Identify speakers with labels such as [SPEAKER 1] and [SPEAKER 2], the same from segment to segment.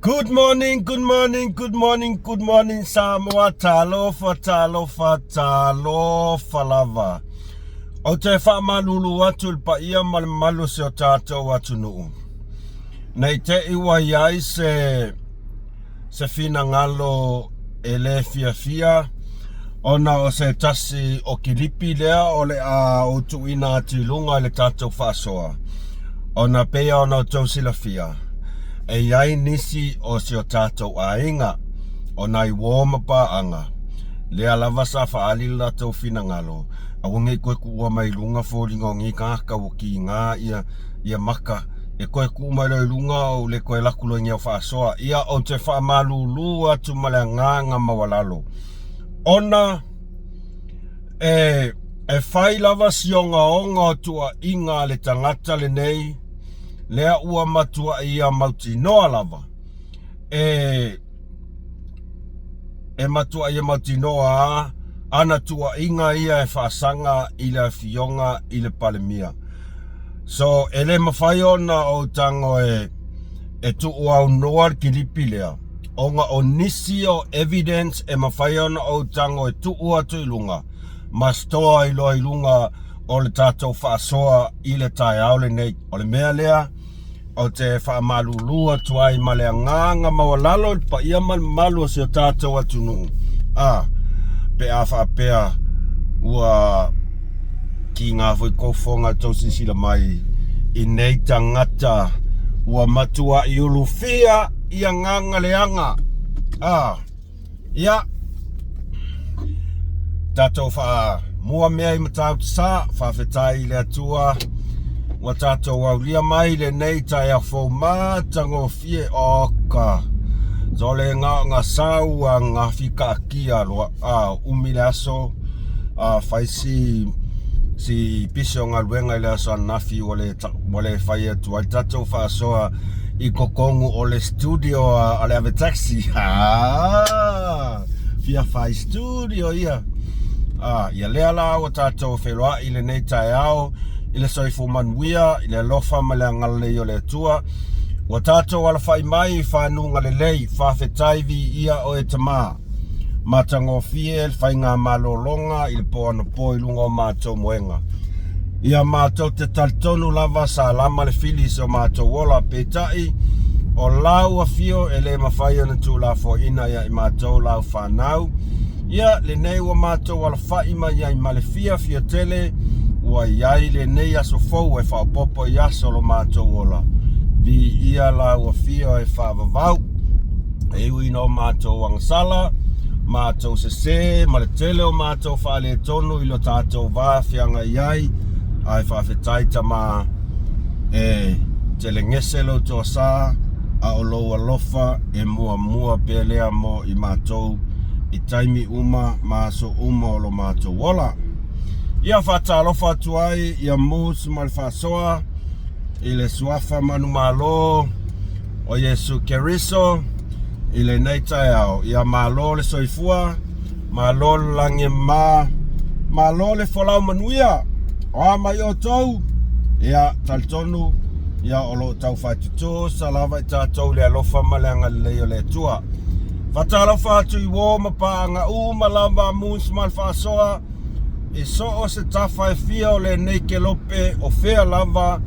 [SPEAKER 1] Good morning, good morning, good morning, good morning Samoa, talofa, talofa, talofa lava. Ou te faamalulu atu i le paia ma le mamalu o si o tatou atunuu. Nei te i ua i ai se se finagalo e le fiafia ona o se tasi o kilipi lea o le a ou tuuina atu i luga i le tatou faasoa ona pei ona outou silafia e i ai nisi o si o tatou aiga o nai uo ma paaga lea lava sa faaali le latou finagalo aua nei toe tuua mai luga foliga o nei tagata ua kiga ia ia maka e toe tuu mai loa i luga ou le toe alu atu loa i au faasoa. Ia ou te faamalulu atu ma le agaga maualalo ona e e fai lava si ogaoga o tuuaiga a le tagata lenei lea ua matuai ia mautinoa lava e e matuai e mautinoa a ana tuuaiga ia e faasaga i le afioga i le Palemia. So e le mafai ona ou tago e e tuuaunoa le kilipi lea ona o nisi o evidence e mafai ona ou tago e tuu atu i luga ma stoa ai loa i luga o le tatou faasoa i le taeao lenei. O le mea lea Ou te faamalulu atu ai ma le agaga maualalo i le paia ma le mamalu o si o tatou atunuu, a, pe a faapea ua kiga foi kou fofoga i tou silasila mai i nei tagata ua matuai ulufia i agaga leaga. A. Ia, tatou faamua mea i Matautu Sa, faafetai i le Atua ua tatou aulia mai lenei taeao fou matagofie oka. So le gaoga sau a gafi kaakia loa a umi le aso a fai si si pisi o galuega i le aso ananafi ua le ua le fai atu ai tatou faasoa i totonu o le studio a le ave taxi. Ah, fia fai studio ia. Ah, ia lea la ua tatou feiloai i lenei taeao i le soifua manuia, i le alofa ma le agalelei o le Atua. Ua tatou alafai mai i fanuga lelei, faafetai viia oe Tama. Matagofie le faiga malologa i le po anapo i luga o matou moega. Ia matou te talitonu lava sa lama le fili i so matou ola, peitai, o lau afio e le mafai ona tuulafoaiina ia i matou lau fanau. Ia, lenei ua matou alafai mai ai ma le fiafia tele, ua i ai lenei aso fou e faaopoopo i aso o lo matou ola. Viia lau afio e faavavau. E ui ina o matou agasala, matou sesē ma le tele o matou faaletonu i lo tatou va feagai ai, ae faafetai Tama e telegese lou toasa, a o lou alofa e muamua pea lea mo i matou i taimi uma ma aso uma o lo matou ola. Ia faatalofa atu ai ia Moose ma le faasoa i le suafa manumalo o Iesu Keriso i lenei taeao. Ia malo le soifua, malo le lagi e mama, malo le folau manuia. O a mai outou? Ia, talitonu, ia o lo o tau faatutusa lava i tatou i le alofa ma le agalelei o le Atua. Faatalofa atu i uo ma paaga uma lava a Moon Smile Faasoa i so o se tafa e fia o lenei kelope o fea lava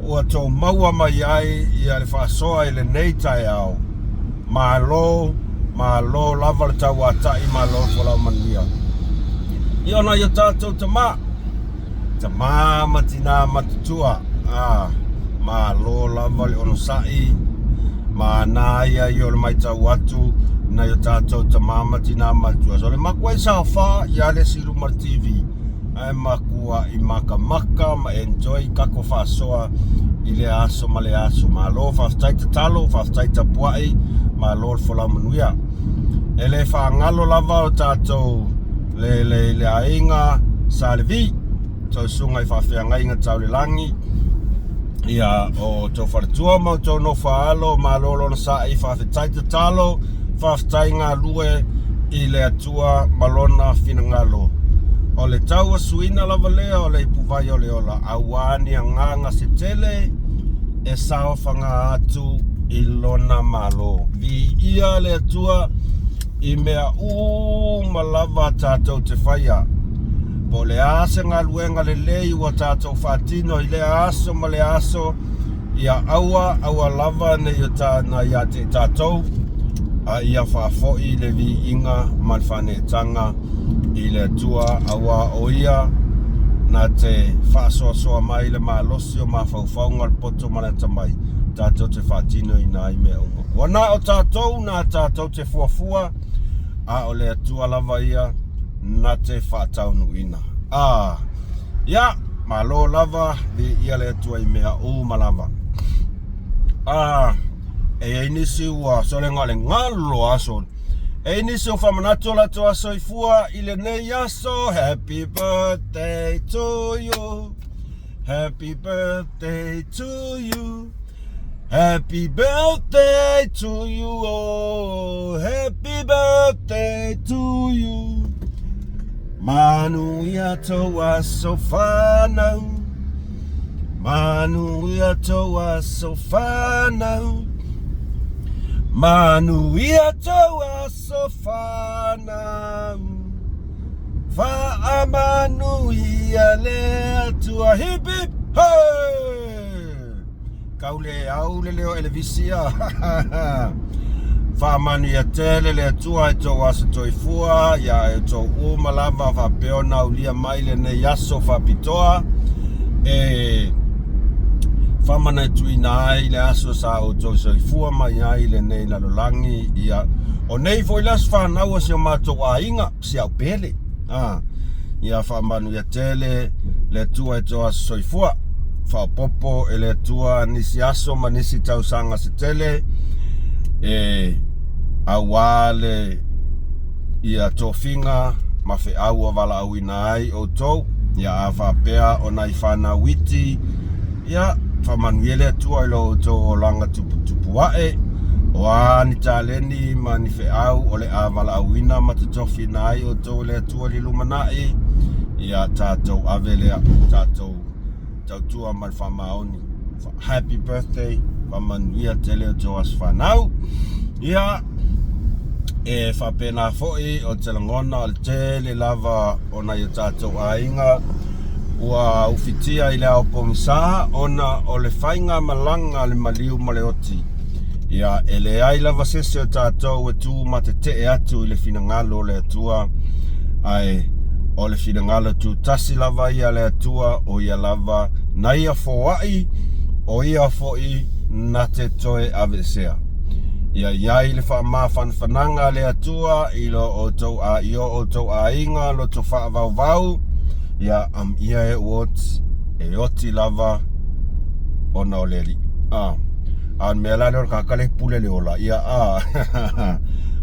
[SPEAKER 1] ua tou maua mai ai ia le faasoa i lenei taeao. Malo, malo lava le tauatai, malo le folau manuia. Ia ona i o tatou tama, tama ma tinā matutua, a, malo lava le onosai, ma ia i o le matau atu nai o tatou tama ma tinā matutua. So le makuai saofā ia le isi i luma o le TV. Ae matuai makamaka ma enjoy kako faasoa i lea aso ma lea aso. Malo faafetai tatalo, faafetai tapuai, malo le folau manuia. E le faagalo lava o tatou le, le, le aiga Sa Levi, tou susuga i faafeagaiga tau le lagi, ia o tou faletua ma outou nofo a alo, malo lona sa'i, faafetai tatalo, faafetai galue i le Atua ma lona finagalo. O le tauasuina lava lea o le ipuvai o le ola, auā ni agaga se tele e saofaga atu i Lona Malo. Viia le Atua i mea uma lava tatou te faia. Po o le a se galuega lelei ua tatou faatino i lea aso ma lea aso, ia aua, aua lava ne i na ia te i tatou, a ia faafoi le viiga ma le faaneetaga i le Atua, aua o Ia na te faasoasoa mai le malosi o mafaufauga o le poto ma le atamai, tatou te faatinoina ai mea uma. Ua na o tatou na tatou te fuafua, a o le Atua lava ia na te faataunuuina. A, ia, malo lava, viia le Atua i mea uma lava. A, e i ai nisi ua solega o le galo aso. E i ai nisi ua faamanatu o latou aso soifua i lenei aso. Happy birthday to you. Happy birthday to you. Happy birthday to you oh. Happy birthday to you. Manuia tou aso whanau. Manuia tou aso whanau. Manuia tou aso whanau. Faamanuia le Atua. Hip hip hey! Kau le au le leo Elevisia. Faamanuia tele le Atua i tou aso toifua, ia e tou uma lava faapea ona aulia mai lenei aso faapitoa e faamanatuina ai le aso sa outou soifua mai ai i lenei lalolagi. Ia, o nei foi le aso fanau a si o matou aiga, si au pele. A, ia faamanuia tele le Atua i tou aso soifua. Faaopoopo e le Atua nisi aso ma nisi tausaga se tele e auā le ia tofiga ma feau ua valaauina ai outou. Ia a faapea o nai fanau iti, ia faamanuia le Atua i lo outou olaga tuputupu ae. O a ni taleni ma ni feau o le a valaauina ma totofina ai outou e le Atua i le lumanai, ia tatou ave lea, tatou tautua ma le faamaoni. Happy birthday, faamanuia tele outou aso fanau. Ia, e faapena foi o te lagona o le tele lava o nai o tatou aiga ua ufitia i le ao pogisa ona o le faigamalaga a le maliu ma le oti. Ia, e leai lava se isi o tatou e tu ma tetee atu i le finagalo o le Atua, ae o le finagalo tutasi lava ia a le Atua, o ia lava na ia foai, o ia foi na te toe aveesea. Ia i ai le faamafanafanaga a le Atua i lo outou a i o outou aiga loto faavauvau, ia amuia e oti, e oti lava ona o le Alii. A, a o le mea la lea o le tagata lea e pule le ola, ia a,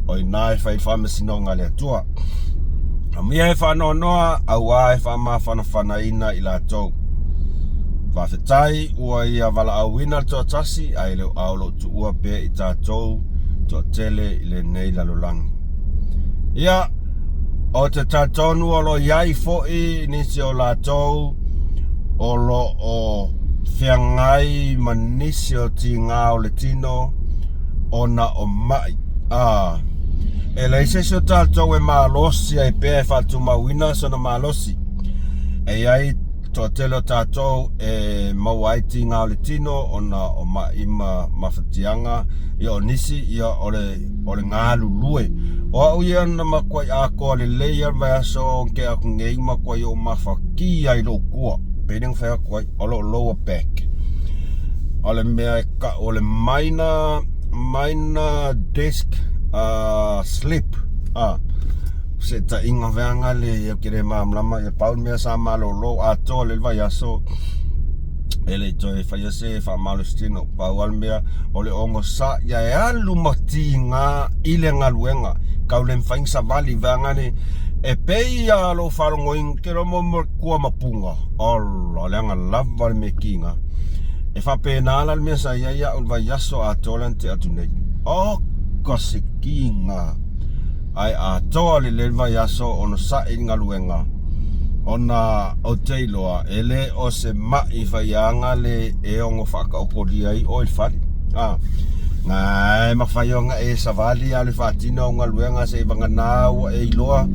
[SPEAKER 1] o i ina e fai faamasinoga a le Atua. Amuia e faanoanoa, auā e faamafanafanaina i latou. Faafetai ua ia valaauina le toatasi, ae le o a o lo o tuua pea i tatou toatele i lenei lalolagi. Ia, o te talitonu o lo o i ai foi nisi o latou o lo o feagai ma nisi o tiga o le tino ona o maʻi. A, e leai se isi o tatou e malosi ai pea e faatumauina sona malosi. E i ai toatele o tatou e maua ai tiga o le tino ona o maʻi ma mafatiaga, ia o nisi ia o le o le galulue. O au ia na matuai atoa lelei lava le vaiaso na tea atu nei, matuai ou mafatia i lou kua. Pei lea na fai atu ai, o lou lower back. O le mea e tau o le minor, minor disc slip. Feseetaiga veaga le ia ke le malamalama ia pau le mea sa malolo atoa le vaiaso e le i toe faia se faamalositino. Pau lava le mea o le ogosa ia e alu ma tiga i le galuega tau le mafai ona savali vaega le e pei lava lou faalogoina ou te iloa mo mo kua ma puga ola leaga lava le mea tiga e faapena la le mea sa i ai au i le vaiaso atoa lea na tea atu nei oka se tiga ae atoa lelei le vaiaso onosai le galuega ona ou te iloa e le o se maʻi faiaga le e ono faataotolia ai oe i le fale. A. Na e mafai ona e savali alu e faatino au galuega se i vagana ua e iloa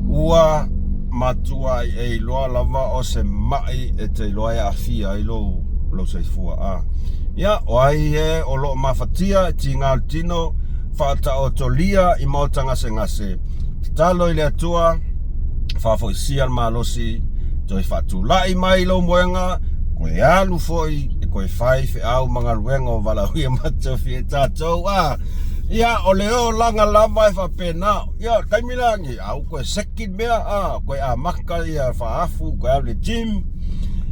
[SPEAKER 1] ua matuai e iloa lava o se mai e te iloa e aafia ai lou lou soifua a. Ia, o ai e o lo o mafatia e tiga o le tino faataotolia i maota gasegase, tatalo i le Atua faafoisia le malosi toe faatulai mai lou moega toe alu foi e toe fai feau ma galuega o valaaulia ma tofi e tatou a ia o le olaga lava e faapena ia o le taimi la lenei a ua toe seki le mea a toe amata ia faaafu toe alu i le gym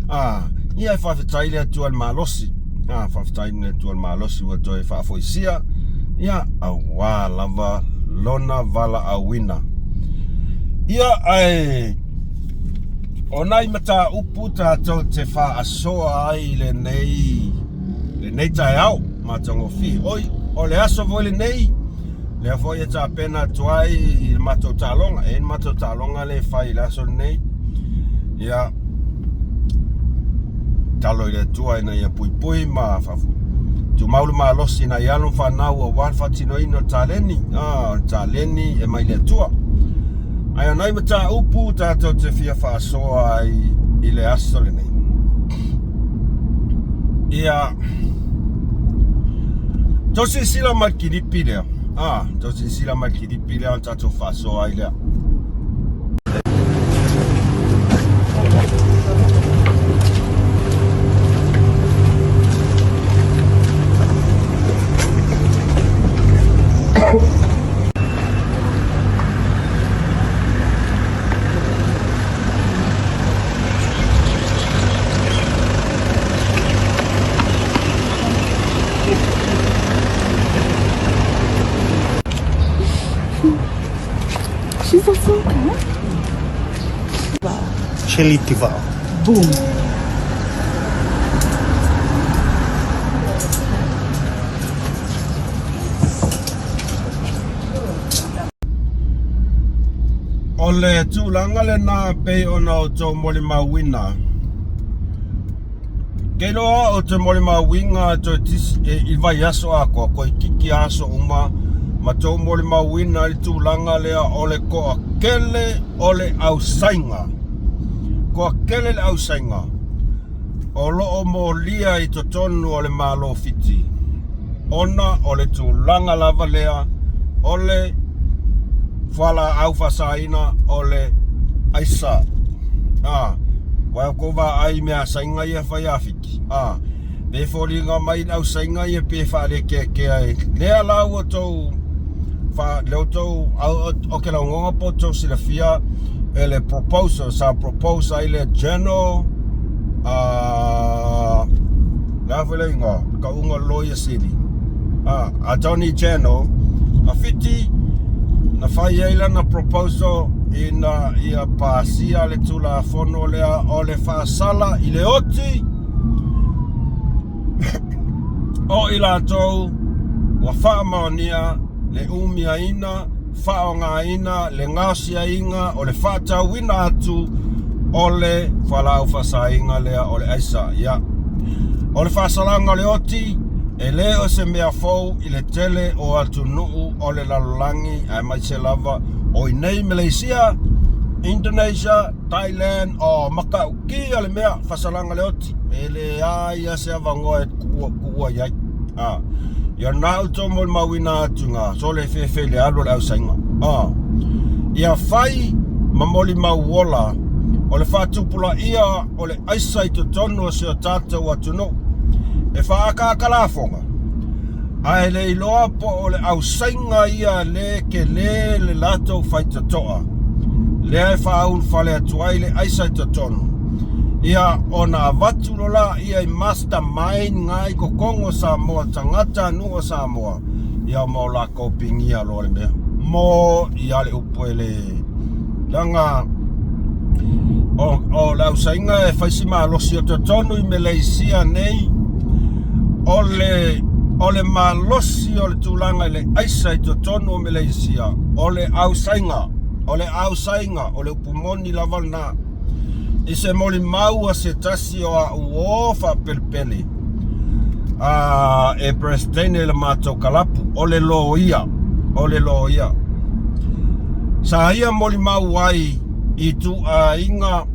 [SPEAKER 1] a ia e faafetai le Atua i le malosi a faafetai le Atua i le malosi ua toe faafoisia ia aua lava lona valaauina. Ia ae o nai mataupu tatou te faasoa ai i lenei lenei taeao matagofie. Oi, o le aso foi lenei lea foi e tapena atu ai i le matou taaloga. E i ai le matou taaloga lea e fai i le aso lenei. Ia, tatalo i le Atua ina ia puipui ma tumau le malosi i nai alo ma fanau aua le faatinoina o le taleni. Ah, o le taleni e mai le Atua. Ae o nai mataupu tatou te fia faasoa ai i le aso lenei. Ia, tou silasila mai le kilipi lea. Ah, tou silasila mai le kilipi lea ona tatou faasoa ai lea.
[SPEAKER 2] She's a smoker.
[SPEAKER 3] Shelley Tivao.
[SPEAKER 2] Boom.
[SPEAKER 1] O le tulaga lena pei ona outou molimauina. Ke iloa o te molimauina toe tisi e, i vaiaso atoa, toeitiiti aso uma ma tou molimauina i le tulaga lea o le toatele o le ausaiga. Toatele le ausaiga o lo o molia i totonu o le Malo Fiti ona o le tulaga lava lea o le fualaau faasaina o le aisa. A, ua outou vaai i measaiga ia e fai a Fiti. A, pe foliga mai le ausaiga ia pe faalekeakea e lea la ua outou fa lea outou o ke lagona po outou silafia e le proposal sa propose ai le general a le a foi le igoa kauga loia sili a attorney general a Fiti na fai ai lana proposal ina ia pasia le tulafono lea o le faasala i le oti o i latou ua faamaonia le umiaina, faaaogaina le gaosiaina o le faatauina atu o le fualaau faasaina lea o le aisa. Ia, o le faasalaga o le oti e le o se mea fou i le tele o atunuu o le lalolagi aemaise lava o i nei Malaysia, Indonesia, Thailand, o matautia le mea faasalaga le oti e leai lava se avanoa e tuua i ai. A, ia na outou molimauina atu na sole fefe i le alu o le ausaiga. A, ia fai ma molimau ola o le faatupulaia o le aisa i totonu o si o tatou atunuu e faaakaaka lafoga, ae le iloa po o le ausaiga ia le tele le latou faitotoa lea e faaulufale atu ai le aisa i totonu, ia ona avatu lola ia i mastermind nga i totonu o Samoa, tagata nuu o Samoa, ia ma o lakou pigia loa le mea. Mo ia le upu e le leaga o, o le ausaiga e fai si malosi o totonu i Meleisia nei o le o le malosi o le tulaga i le aisa i totonu o Meleisia o le ausaiga o le ausaiga o le upu moni lava lena i se molimau a se tasi o au uo faapelepele. A e Presidente le matou kalapu, o le loia, o le loia. Sa ia molimau ai i ituaiga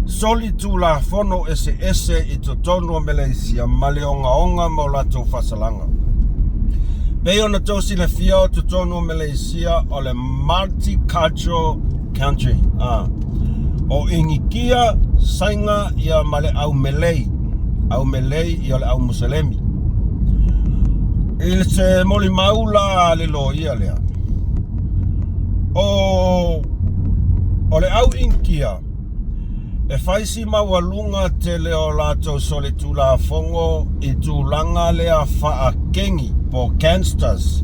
[SPEAKER 1] solitulafono eseese i totonu o Meleisia ma le ogaoga ma o latou faasalaga. Pei ona tou silafia o totonu o Meleisia o le multicultural country. A. O Inikia, Saina ia ma le au Melei. Au Melei ia o le au Muselemi. I se molimau la a le loia lea, o, o le au Inikia, E fai si maualuga tele o latou solitulafono i tulaga lea faakengi po o gangsters,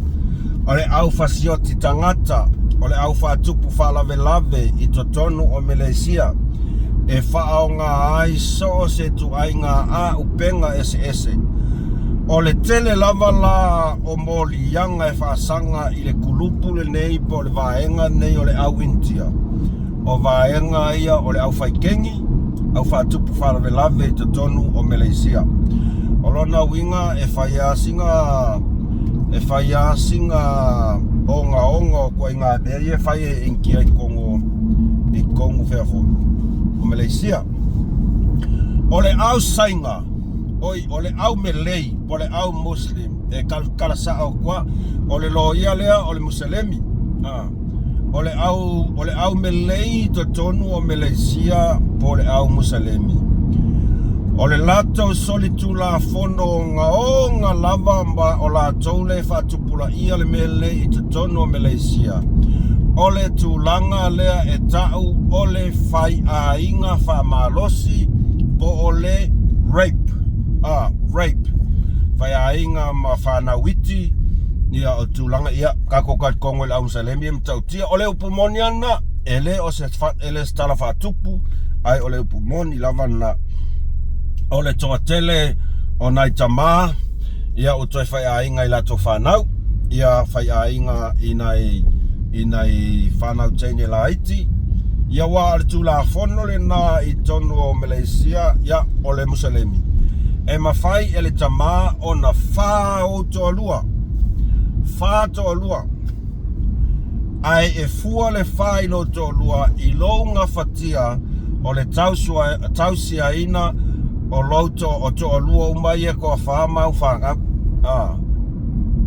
[SPEAKER 1] o le au fasioti tagata, o le au faatupu faalavelave i totonu o Meleisia e faaaoga ai so o se ituaiga āupega eseese. O le tele lava la o moliaga e faasaga i le kulupu lenei po o le vaega lenei o le au Initia. O vaega ia o le aufaikegi, au faatupu faalavelave i totonu o Meleisia. O lona uiga e fai lava sina e fai lava sina ogaoga o ituaiga mea ia e fai e Initia i totonu i totonu fea foi o Meleisia. O le au Saina, oi o le au Melei po o le au Muslim e tala sao atu lava, o le loia lea o le Muselemi. O le au, o le au Melei i totonu o Meleisia po o le au Musalemi. O le latou solitulafono ogaoga lava ma o latou le faatupulaia le mea lelei i totonu o Meleisia. O le tulaga lea e ta'u o le faiaiga faamalosi po o le rape. A, rape. Faiaiga ma fanau iti. Ia, o tulaga, ia, tatou talitonu i le au Musalemi e matautia. O le upu moni lava lena, e le o se, e le o se tala faatupu, ae o le upu moni lava lena. O le toatele o nai tamā, ia, ua toe faiaiga i latou fanau, ia, faiaiga i nai, i nai fanau teine laiti. Ia, aua o le Tulafono lena i totonu o Maleisia, ia, o le Musalemi, e mafai e le tamā ona fā ou toalua, fā toalua, ae e fua le fā i lou toalua i lou gafatia o le tausiaina o lou to, o toalua uma ia toafa ma au fanau. A,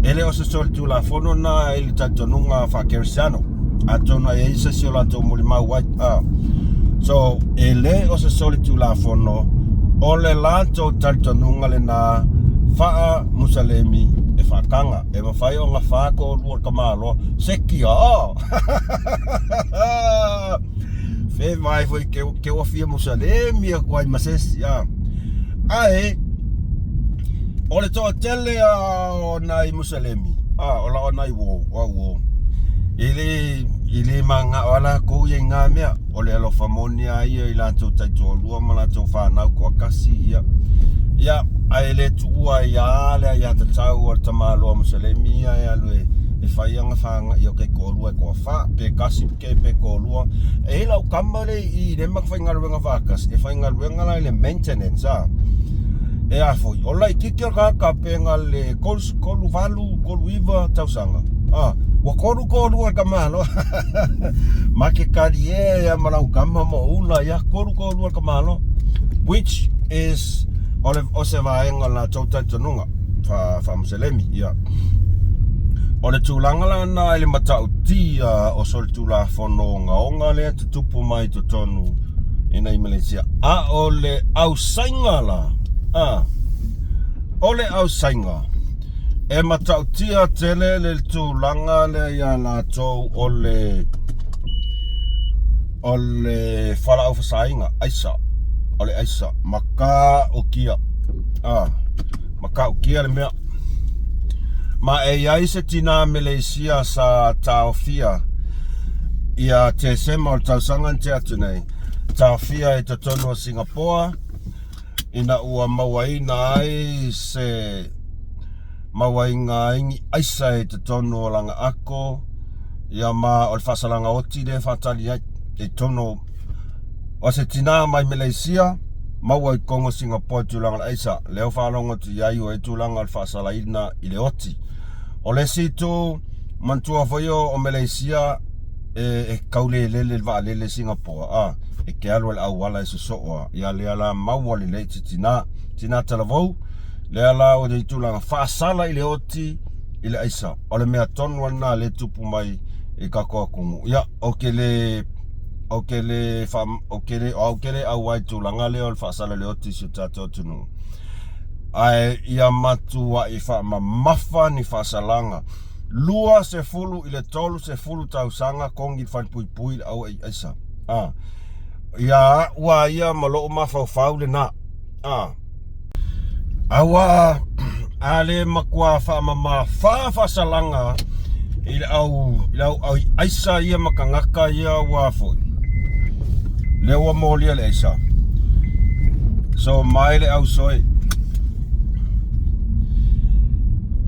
[SPEAKER 1] e le o se solitulafono na i le talitonuga faakerisiano. Atonu e i ai se isi o latou molimau ai. A, so, e le o se solitulafono o le latou talitonuga lena faa-Musalemi e faataga. E mafai ona fa toalua o le tamaloa se kia. Fe mai foi ke, ke ua fia Musalemi atu ai ma se isi. A. Ae, o le toatele a o nai Musalemi, a, o la o nai uo, o au uo, e le, e le manao a latou ia i ngā mea. O le alofa moni a ia i latou taitoalua ma latou fanau toatasi, ia. Ia, ae le tuua ai a le aiatatau a le tamaloa Musalemi ia e alu e, e fai ana whāngai o taitoalua e toawha, pe kasi ke pe toalua. E i lau tama le i le ma whaingaluega whakasi, e whaingaluega la i le maintenance, a. E a foi, o laitiiti o le tagata pe na le 38, 39 tausaga. A, ua 32 le tamaloa. Ma ke kalie ia ma lau tama ma ula ia, 32 le tamaloa. Which is, o, le, o se vaega o le latou talitonuga, fa, faamuselemi, ia. O le tulaga la na i le matautia o solitulafono ogaoga lea tutupu mai totonu i nei Malaysia. A o le ausaiga la, a, o le ausaiga, e matautia tele le tulaga lea ia latou o le o le fualaau fasaina, aisa, o le aisa, matautia, a, matautia le mea. Ma e i ai se tinā Meleisia sa taofia ia Tesema o le tausaga na tea atu nei, taofia i totonu o Singapoa ina ua mauaina ai se mauaina ai ni aisa i totonu o lana ako, ia ma o le faasalaga oti lea e faatali ai i totonu o se tinā mai Meleisia. maua i Kongo Singapore i tulaga o le aisa. Lea ua faalogo atu i ai ua i ai tulaga o le faasalaina i le oti. O le isi itu, manatua foi o Meleisia e, e kaulelele le vaalele i Singapore, a, e te alu i le auala e sosoo a, ia lea la maua lelei ti tina, tina talavou, lea la ua i ai tulaga faasala i le oti i le aisa. O le mea tonu lava lena lea e tupu mai i tatou atunuu. Ia, ou te le ou te le faa, ou te le, ou te le auai i le tulaga lea o le faasala i le oti i si o tatou atunuu. Ae ia matuai faamamafa ni faasalaga 20 i le 30 tausaga kogi le falepuipui le au aisa. A. Ia a'u a ia ma lo'u mafaufau lena. A. Aua a le matua faamamafa faasalaga i le au i le au aisa ia ma tagata ia ua foi lea ua molia le aisa. So mai le au soe.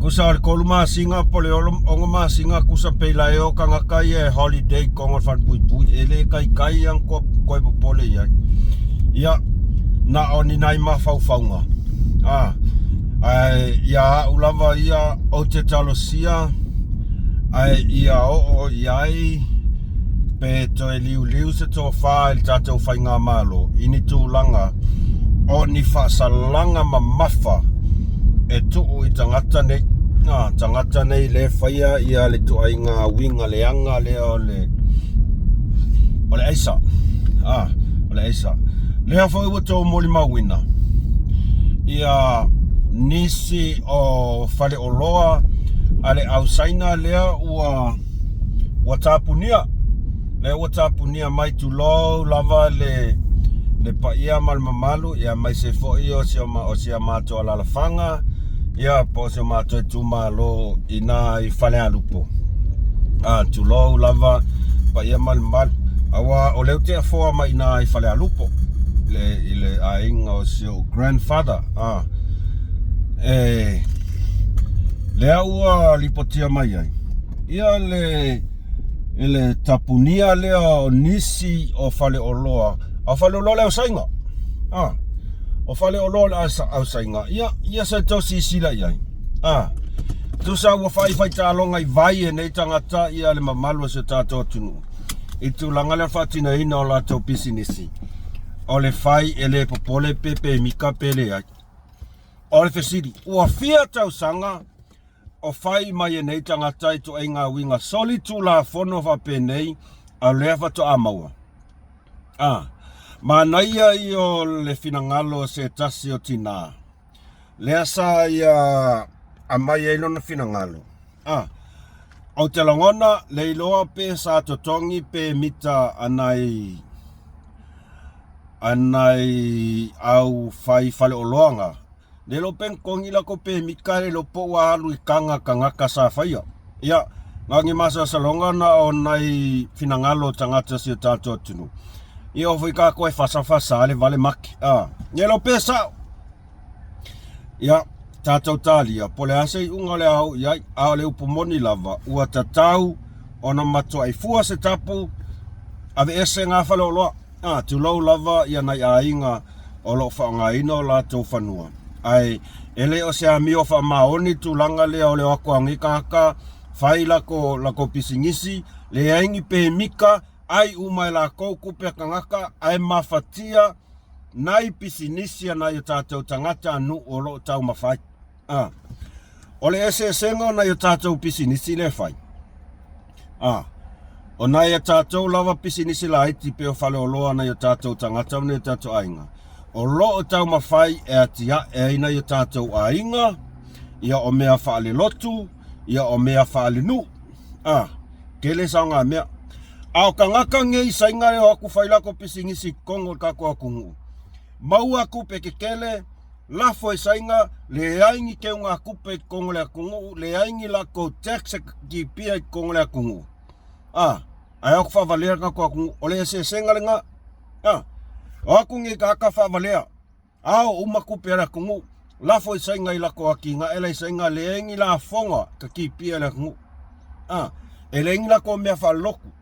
[SPEAKER 1] Kusa o le kolu masina po le ono masina kusa peila e o tagata ia e holiday kongo falepuipui e le kaikai ang ko koe popole i ai. Ia, na o ni nai mafaufauga. A, ae ia a'u lava ia ou te talosia ae ia oo i ai pe toe liuliu se tofa i le tatou faigamalo i ni tulaga o ni faasalaga mamafa e tuu i tagata nei. A, tagata nei le faia ia le ituaiga uiga leaga lea o le o le aisa. A, o le aisa. Lea foi ua tou molimauina ia nisi o faleoloa a le au Saina lea ua ua tapunia lea ua tapunia mai tulou lava le le paia ma le mamalu ia aemaise foi o si o si a matou alalafaga ia po o si o matou itumalo i ina i Falealupo. A tulou lava paia ma le mamalu aua o lea ou te afoa mai ina i Falealupo le i le aiga o si ou grandfather a e lea ua lipotia mai ai ia le i le tapunia lea o nisi o faleoloa a o faleoloa le ausaiga a o faleoloa le ausaiga ia ia se tau silasila i ai a tusa ua fai fai taaloga i vai e nei tagata ia le mamalu o si o tatou atunuu i tulaga lea faatinoina o latou pisinisi o le fai e le popole pe pemika pe leai o le fesili ua fia tausaga o fai mai e nei tagata ituaiga uiga solitulafono faapenei a o lea faatoa maua. A, manaia ia o le finagalo o se tasi o tinā, lea sa ia aumai ai lona finagalo. A, ou te lagona le iloa pe sa totogi pe mita a nai a nai au fai faleoloaga Le lo pen kongi la ko pe mika le lo po ua alu i kanga kangaka sa faia. Ia, ngangi masalosaloga na o nai finagalo o tagata si o tatou atunuu. Ia o foi kākou e fasafasa le vale make. A, ia lo pe sao. Ia, tatou talia, po le a se iuga o le a oo i ai, a o le upu moni lava, ua tatau ona matuai fua se tapu, aveese ngā faleoloa. A, tulou lava ia nai aiga o lo o faaaogaina o latou fanua. Ae e le o se amio faamaoni tulaga lea o le o atu a nei tagata fai lako lako pisinisi, leai ni pemika, ai uma e lakou tupe a tagata ae mafatia nai pisinisi a nai o tatou tagata a nuu o lo o taumafai. A, o le eseesega o nai o tatou pisinisi lea e fai, a, o nai a tatou lava pisinisi laiti pei o faleoloa a nai o tatou tagata ma nai o tatou aiga, o lo o taumafai e atiae ai nai o tatou aiga, ia o mea faalelotu, ia o mea faalenuu, a, tele saogamea. A o tagata nei Saina e o atu fai latou pisinisi i totonu o le tatou atunuu, maua tupe tetele, Lafo i Saina, leai ni keugatupe i totonu o le atunuu, leai ni latou tax e kipia i totonu o le atunuu. A, ae o atu faavalea le tatou atunuu. O le eseesega lena. A, o atu nei tagata faavalea, ao uma tupe a le atunuu, lafo i Saina i latou atinae la i Saina, leai ni lafoga ka kipia e le atunuu. A, e leai ni latou mea faalelotu.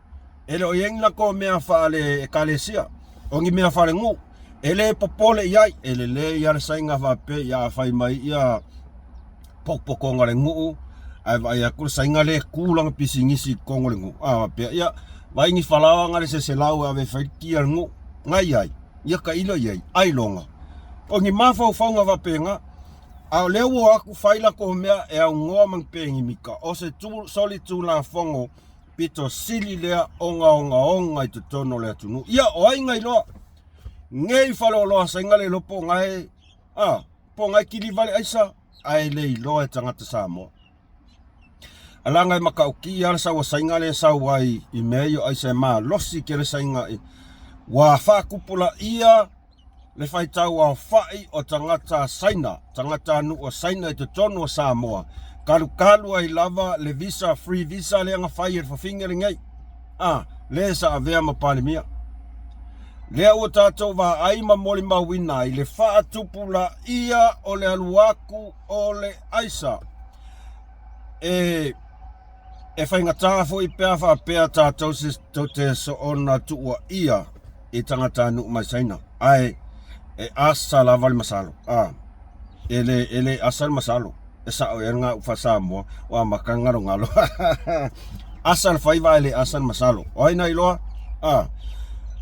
[SPEAKER 1] E le o i ai ni latou mea faale-ekalesia, o ni mea faalenuu. E le popole i ai, e lelei lava le saiga faapea ia a fai mai ia pokopokoga o le nuu, ae vaai atu le saiga lea e tu lana pisinisi i totonu o le nuu, a faapea, ia, vaai ni falaoa na le 100 e ave e fai le ti a le nuu, na i ai, ia tailo i ai, ailoga. O ni mafaufauga faapena, a o lea ua o atu fai latou mea e aunoa ma ni penimita, o se solitulafono pito sili lea ona ogaoga i totonu o le atunuu. Ia, o ai na iloa? Nei faleoloa saiga le iloa po o na e, a, po o na e kili vale aisa, ae le iloa e tagata Samoa. Alaga e matautia lava le sau a saiga lea e sau ai i mea ia o aisa e malosi tele saiga i ua faatupulaia le faitau aofai o tagata Saina, tagatanuu o Saina i totonu o Samoa, talukalu ai lava le visa, free visa lea na fai e le fafine lenei, a, le sa avea ma Palemia. Lea ua tatou vaai ma molimauina ai le faatupulaia o le alu atu o le aisa. E E faigata foi pe a faapea tatou se te soona tuuaia i tagatanuu mai Saina, ae e asa lava le masalo. A, e le, e le asa le masalo. E sao ea lena upu faa-Samoa, ua amata ona galogalo. Asa le faiva ae le asa le masalo. O ai na iloa? A,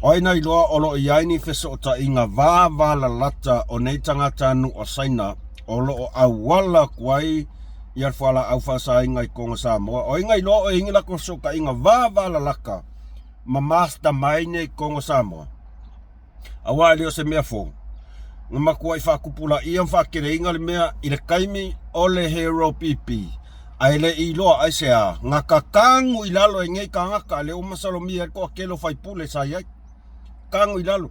[SPEAKER 1] o ai na iloa o lo o i ai ni fesootaiga vavalalata o nei tagatanuu o Saina o lo o auala atu ai ia le fualaau faasaina i totonu o Samoa. O ai na iloa o i ai ni latou fesootaiga vavalalata ma mastermind nei i totonu o Samoa? Aua e le o se mea fou. Na matuai faatupulaia ma faateleina le mea i le taimi o le Hero PP. Ae le i iloa aisea, na tatagu i lalo e nei tagata lea ua masalomia ai le toatele o faipule sa i ai. Tatagu i lalo.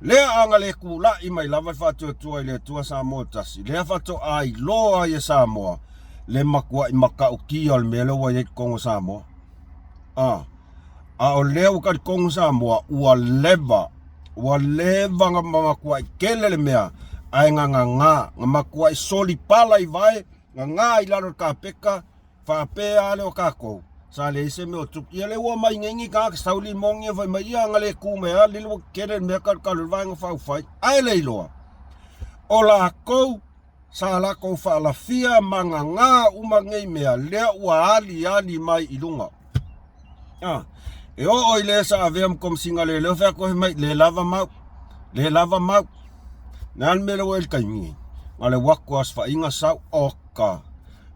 [SPEAKER 1] Lea a na le tulai mai lava le faatuatua i le Atua Samoa tasi, lea faatoa iloa ai e Samoa le matuai matautia o le mea lea ua i ai totonu o Samoa. A, a o lea ua talitonu Samoa ua leva, ua leva na matuai tele le mea, ae na gagā, na matuai solipala i vae, gagā i lalo o le kapeta, Faapea lava lea o tatou, sa leai se mea o tupu. Ia lea ua omai nei ni tagata sau limogi fai mai, ia na le tu mai lava lele ua tetele le mea talu le vaega faaupufai. Ae le iloa, o latou sa latou faalafia ma gagā uma nei mea, lea ua aliali mai i luga. A, e oo i le sa avea ma Komesina Leoleo, fai atu fai mai, le lava mau, le lava mau. Le a le mea lea ua i ai i le taimi nei? Na o le alu atu lava o se faiga sau, oka.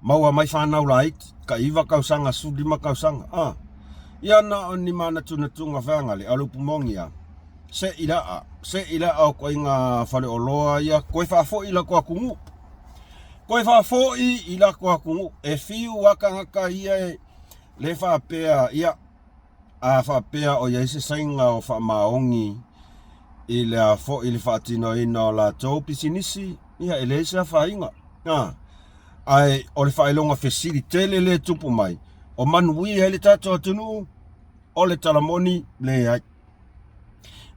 [SPEAKER 1] Maua mai fanau laiti, tai 9 tausaga, 15 tausaga. A, ia na o ni manatunatuga feagale, a o le upu moni lava, se i laa, se i laa o ituaiga faleoloa ia, toe faafoi i latou atunuu. Toe faafoi i latou atunuu. E fiu lava tagata ia e le faapea, ia, a faapea o i ai se saiga o faamaoni i le a foi i le faatinoina o latou pisinisi, ia e leai se afaina. A, ae o le faailoga fesili tele lea e tupu mai, o manuia ai le tatou atunuu? O le tala moni, leai.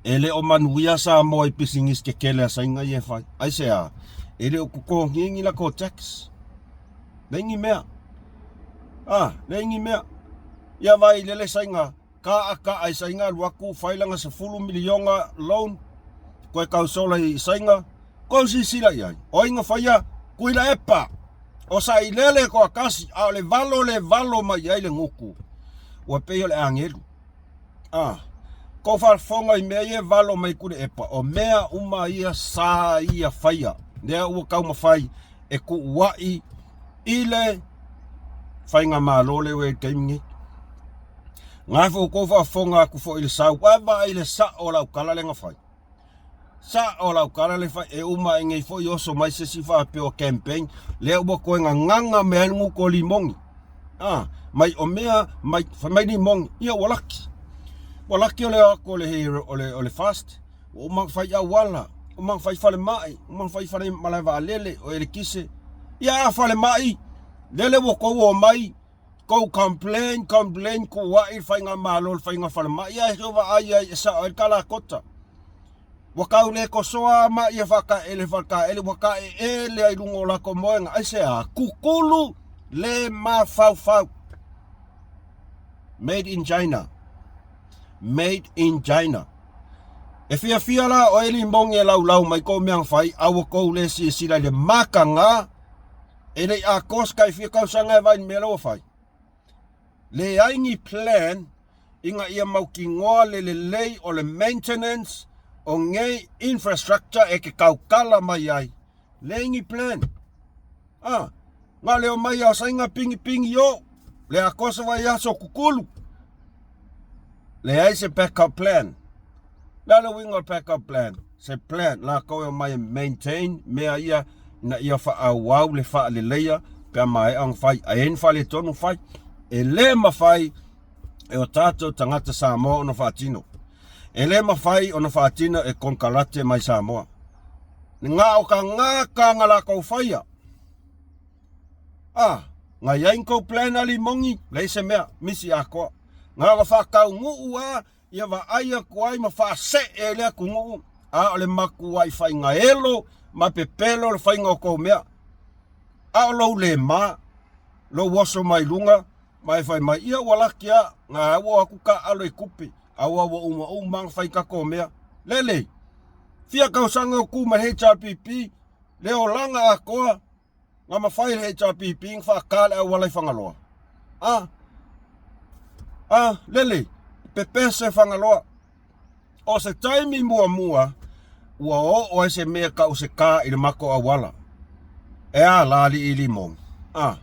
[SPEAKER 1] E le o manuia Samoa i pisinisi tetele a Saina ia e fai. Aisea? E le o totogia ni latou tax. Leai ni mea. A, leai ni mea. Ia vaai lele Saina, kaa kaa i Saina alu atu fai lana 10 miliona loan, toe tausola i Saina, tou silasila i ai, o ai na faia? Tuilaepa! O Sailele toatasi, a o le valo le valo mai ai le gutu, ua pei o le agelu. A, tou faafofoga i mea ia e valo mai Tuilaepa, o mea uma ia sa ia faia, lea ua taumafai e tuuai i le faigamalo lea ua i ai i le taimi nei. Na foi tou faafofoga atu foi i le sau, ae vaai i le sao o lau tala lea na fai. Sao lau tala lea fai, e uma ae nei foi oso mai se isi faapea o campaign, lea ua toe gagaga mai ai le gutu o limogi. Ah, mai o mea, mai, fai mai limogi, ia ua laki. Ua laki o le o atu o le hero, o le, o le fast, ua uma ona fai auala, uma ona fai falemai, uma ona fai fale malae vaalele, o elekise. Ia a falemai, lele ua tou omai, tou complain, complain, tuuai le faigamalo i le faiga falemai, ae se vaai ai e sao ai le kalakota. Ua tau le tosoa mai ia faataele faataele, ua taeele ai luga o latou moega. Aisea? Kukulu le mafaufau. Made in China. Made in China. E fiafia la oe limogi e laulau mai kou mea na fai, a ua kou le silasila i le mataga e le i atoa se tai fia tausaga e vaai i le mea la ua fai. Leai ni plan ina ia mautinoa le lelei o le maintenance o nei infrastructure e te tautala mai ai. Leai ni plan. Ah, na o le omai lava o Saina pinipini o, le atoa se vaiaso kukulu. Leai se backup plan. Le a le uiga o le backup plan? Se plan latou e omai e maintain mea ia ina ia faaauau le faaleleia pe a maea ona fai. A i ai ni faaletonu fai. E le mafai e o tatou tagata Samoa ona faatino. E le mafai ona faatino e konekarate mai Samoa. Na o tagata na latou faia. Ah, na i ai ni tou plan a limogi, leai se mea, misi atoa. Na ona faataunuu lava ia vaai atu ai ma faasee ai le atunuu, a o le matuai faigaelo ma pepelo le faiga o tou mea. A o lou le ma, lou oso mai luga ma e fai mai, ia ua laki lava, na ua o atu taaalo i tupe, aua ua uma uma ona fai tatou mea. Lele, fia tausaga o tu mai le HRPP, le olaga atoa na mafai e le HRPP na faata le auala i Fagaloa. A, a, lele, pepese Fagaloa. O se taimi muamua ua oo ai se mea tau se ka i le matou auala. E a la alii limogi? A,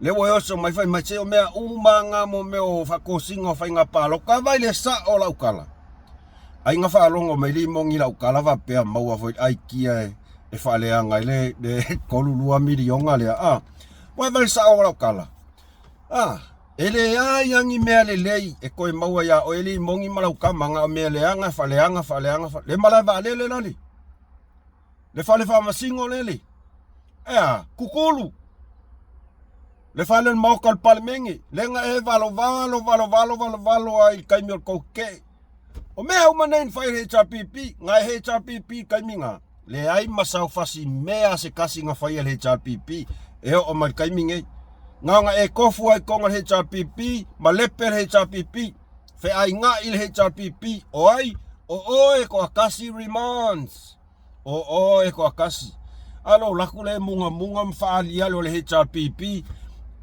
[SPEAKER 1] lea ua e oso mai fai mai se o mea uma nga mo mea o faatosina o faiga palota. Vaai le sao o lau tala. Ai na faalogo mai limogi i lau tala faapea maua foi le aikia e faaleaga ai le 32 miliona lea. A, vaai le sao o lau tala. A, e leai lava ni mea lelei e toe maua iā oe limogi ma lau tama, na o mea leaga, faaleaga, faaleaga, faaleaga. Le malae vaalele lale, le fale faamasino lele, e a, kukulu, le fale o le maota o le Palemene, lea na e valovalo, valovalo, valovalo ai i le taimi o le tou tetee. O mea uma nei na fai e le HRPP, na e HRPP i le taimi na, leai ma saofasi mea a se tasi na faia e le HRPP e oo mai le taimi nei. Na ona e tofu ai tonu le HRPP, malepe le HRPP, feainai le HRPP, o ai? O oe toatasi remands. O oe toatasi. A lou laku lea e mugamuga ma faaaliali o le HRPP,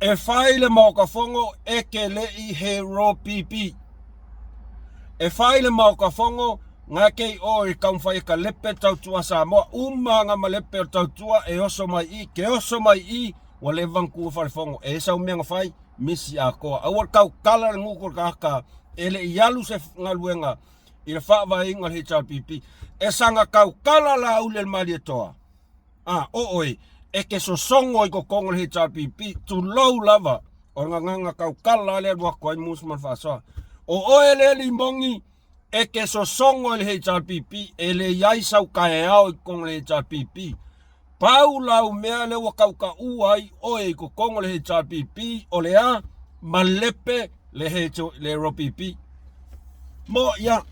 [SPEAKER 1] e fai le Maota Fono e te le i he ro-pp. E fai le Maota Fono nga ke i o i taumafai e kalepe tautua Samoa. Uma nga malepe o tautua e oso mai i, ke oso mai i, ua leva ona tu fale fono. E sau mea na fai, misi atoa. Aua le tautala le nuku o le tagata e le i alu se galuega i le faavaeina o le HRPP. E saga tautala Laauli e le Malietoa. A, o oe, e te sosogo i totonu o le HRPP, tulou lava, o le gagana tautala lea e alu atu ai Mus ma le faasoa. O oe lea limogi, e te sosogo i le HRPP, e le i ai sau taeao i totonu o le HRPP. Pau lau mea lea ua tautaua ai oe i totonu o le HRPP, o le a? Malepe le le RPP. Mo ia.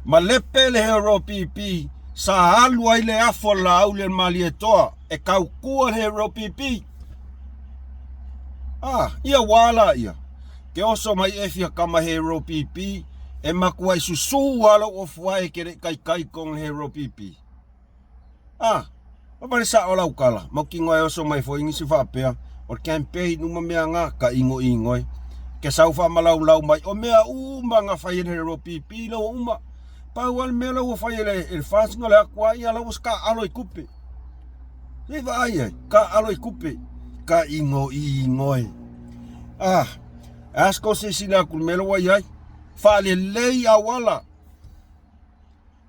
[SPEAKER 1] Malepe le RPP sa alu ai le afu a Laauli e le Malietoa e tautua le RPP. Ah, ia wā la ia. Ke oso mai e fia kama he RPP e matuai susū a lou ofu ae ke le kaikai kong le RPP. Ah, ma le sao lau kala, mautinoa e oso mai foi nisi faapea, o le campaign uma mea nga, ka igoigo e. Ke sau faamalaulau mai, o mea uma na fai e le RPP la ua uma. Pau lava le mea la ua fai e le, e le FAST na le atu a ia la ua taaalo i tupe. Se i vaai ai, taaalo i tupe, ka igoigo e. Ah, ask ko silasila atu i le mea la ua i ai. Faalelei auala.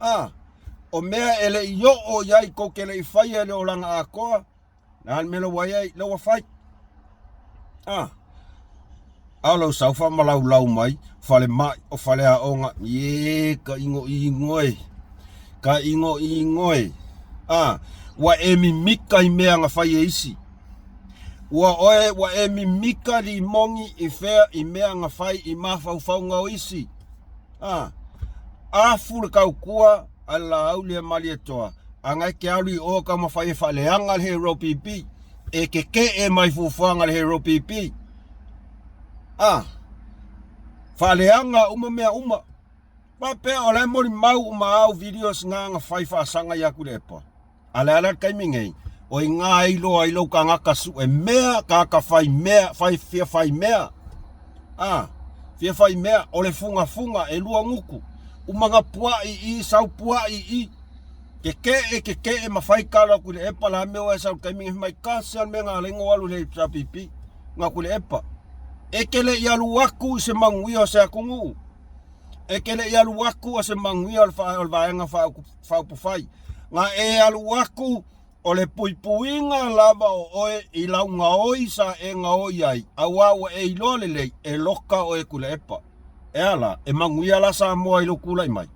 [SPEAKER 1] A, o mea e le i oo i ai kou te le i faia i le olaga atoa, le a le mea la ua i ai, la ua fai. A, a o lau sau faamalaulau mai, falemai, o faleaoga, ie, ka igoigo e, ka igoigo e. A, ua e mimika i mea na fai e isi. Ua oe, ua e mimika limogi i fea i mea na fai i mafaufauga o isi. A, afu le tautua a le Laauli a Malietoa, a na e te alu i o taumafai e faaleaga le Hero PP, e keke'e mai fuafuaga le Hero PP. A, faaleaga uma mea uma. Faapea o la e molimau uma au videos na na fai faasaga ia Tuilaepa. A le a le taimi nei, o i ina e iloa ai lou tagata sue mea, tagata fai mea, fai fia fai mea. A, fia fai mea, o le fugafuga e lua gutu. Uma na puai i i, sau puai i i. Keke'e, keke'e ma fai talo a Tuilaepa, le a mea ua e sau i le taimi nei, fai mai, tasi lava le mea na ala ai ona ou alu i le HRPP, na Tuilaepa. E te le i alu atu i se manuia o se atunuu. E te le i alu atu o se manuia o le Vaega Faaupufai. Na e alu atu o le puipuiga lava o oe i lau gaoi sa e gaoi ai, auā ua e iloa lelei e loka oe Tuilaepa. E a la, e manuia la Samoa i lou tulai mai?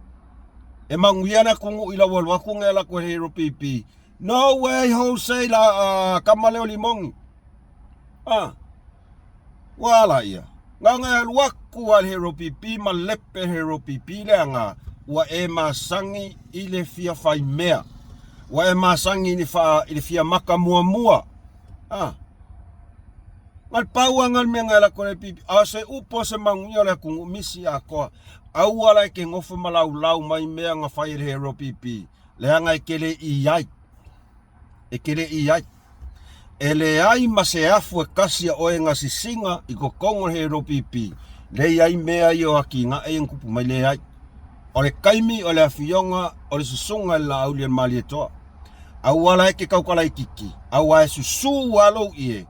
[SPEAKER 1] E manuia le atunuu i lau alu atu nei alu atu e le HRPP? No way Jose la uh, kama leo limogi. Ah. Ua ala ia. Na ona e alu aku a le HRPP ma lepe le HRPP leaga ua e masani i le fia fai mea. Ua e masani i le, fa, i le fia maka muamua. Ah. Na le pau anga le mea na e lako le pipi. A se upo se manuia o le atunuu misi atoa. Aua la e ke nofo ma laulau mai mea na fai e le HRPP. Leaga e ke le i ai. E ke le i ai. E leai ma se afu e kasi a oe na sisiga i totonu o le HRPP. Leai mea ia o atinae ia na tupu mai, leai. O le taimi o le afioga o le susuga i le Laauli o le Malietoa. Aua la e ke tautala itiiti, aua e susū lava lou ie.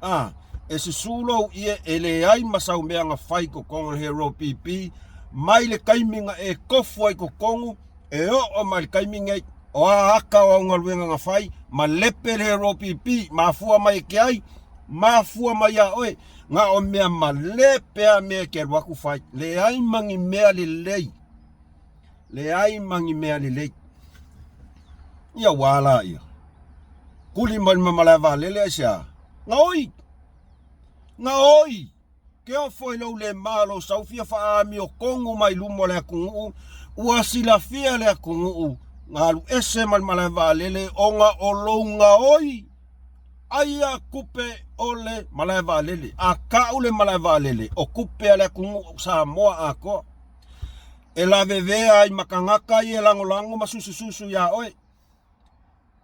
[SPEAKER 1] A, e susū lou ie e leai ma sau mea na fai i totonu o le HRPP mai le taimi na e tofu ai i totonu e oo mai le taimi nei. O a aka o au galuega na fai, ma lepe le HRPP, mafua mai e ke ai, mafua mai iā oe. Na o mea malepe a mea e ke alu atu fai. Leai ma ni mea lelei. Leai ma ni mea lelei. Ia ua ala ia. Kuli mai le malae vaalele aisea? Gaoi! Gaoi! Ke ofo i lou le ma lou sau fia faaamiotonu mai luma o le atunuu, ua silafia le atunuu na alu ese ma le malae vaalele ona o lou gaoi aia tupe o le malae vaalele. A kau le malae vaalele, o tupe a le atunuu Samoa atoa. E lavevea ai ma tagata ia e lagolago ma susususu iā oe.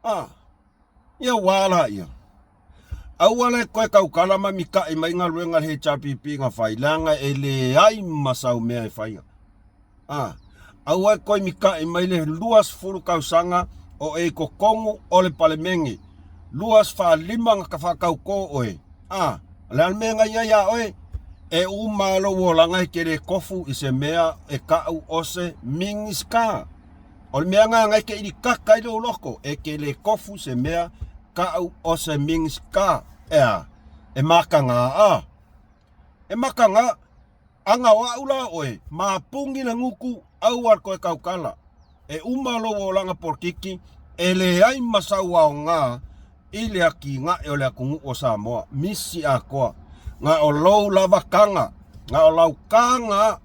[SPEAKER 1] A, ia ua ala ia. Aua le koe tautala ma mitaʻi mai galuega a le HRPP na fai, leaga e leai ma sau mea e faia. A, aua e koe mitaʻi mai le 20 tausaga o e i totonu o le Palemene, 25 na faatautō oe. A, o le a le mea na i ai iā oe? E uma lou olaga e te le tofu i se mea e taʻu o se Minisita. O le mea na e te ilikaka ai lou loko, e te le tofu se mea taʻu o se Minisita. Ea, e makaga a. E makaga, ana o aʻu la oe, mapuni le gutu, aua le toe tautala. E uma lou olaga polokiki, e leai ma sau aoga i le atinae o le atunuu o Samoa, misi atoa. Na o lou lava taga, na o lau taga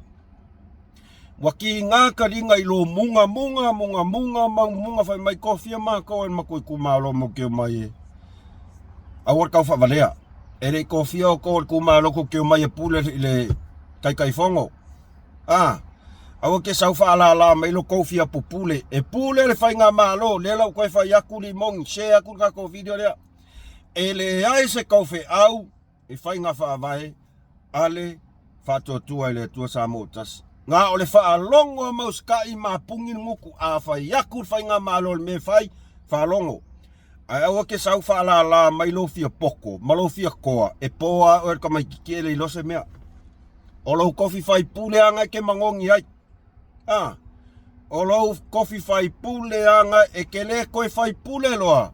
[SPEAKER 1] ua kiga taliga i lou mugamuga, mugamuga, mugamuga fai mai kofia matou e le matou itumalo matou te omai e aua le tau faavalea. E le i kofia outou e le itumalo tou te omai e pule i le Taitaifono. A, aua ke sau faalala mai lo tou fia pupule. E pule le faigamalo, lea la ua toe fai atu limoni, share atu le tatou video lea. E leai se taufeau i faiga faavae a le Faatuatua i le Atua Samoa Tasi. Na o le faalogo a Mausita'i ma puni le gutu, a fai atu le faigamalo i le mea e fai, faalogo. Ae aua ke sau faalala mai lou fia poto ma lou fia toa, e poa oe le tamaitiiti e le iloa se mea. O lou tofi faipule aga e te magogi ai. A, o lou tofi faipule aga e te le toe faipule loa.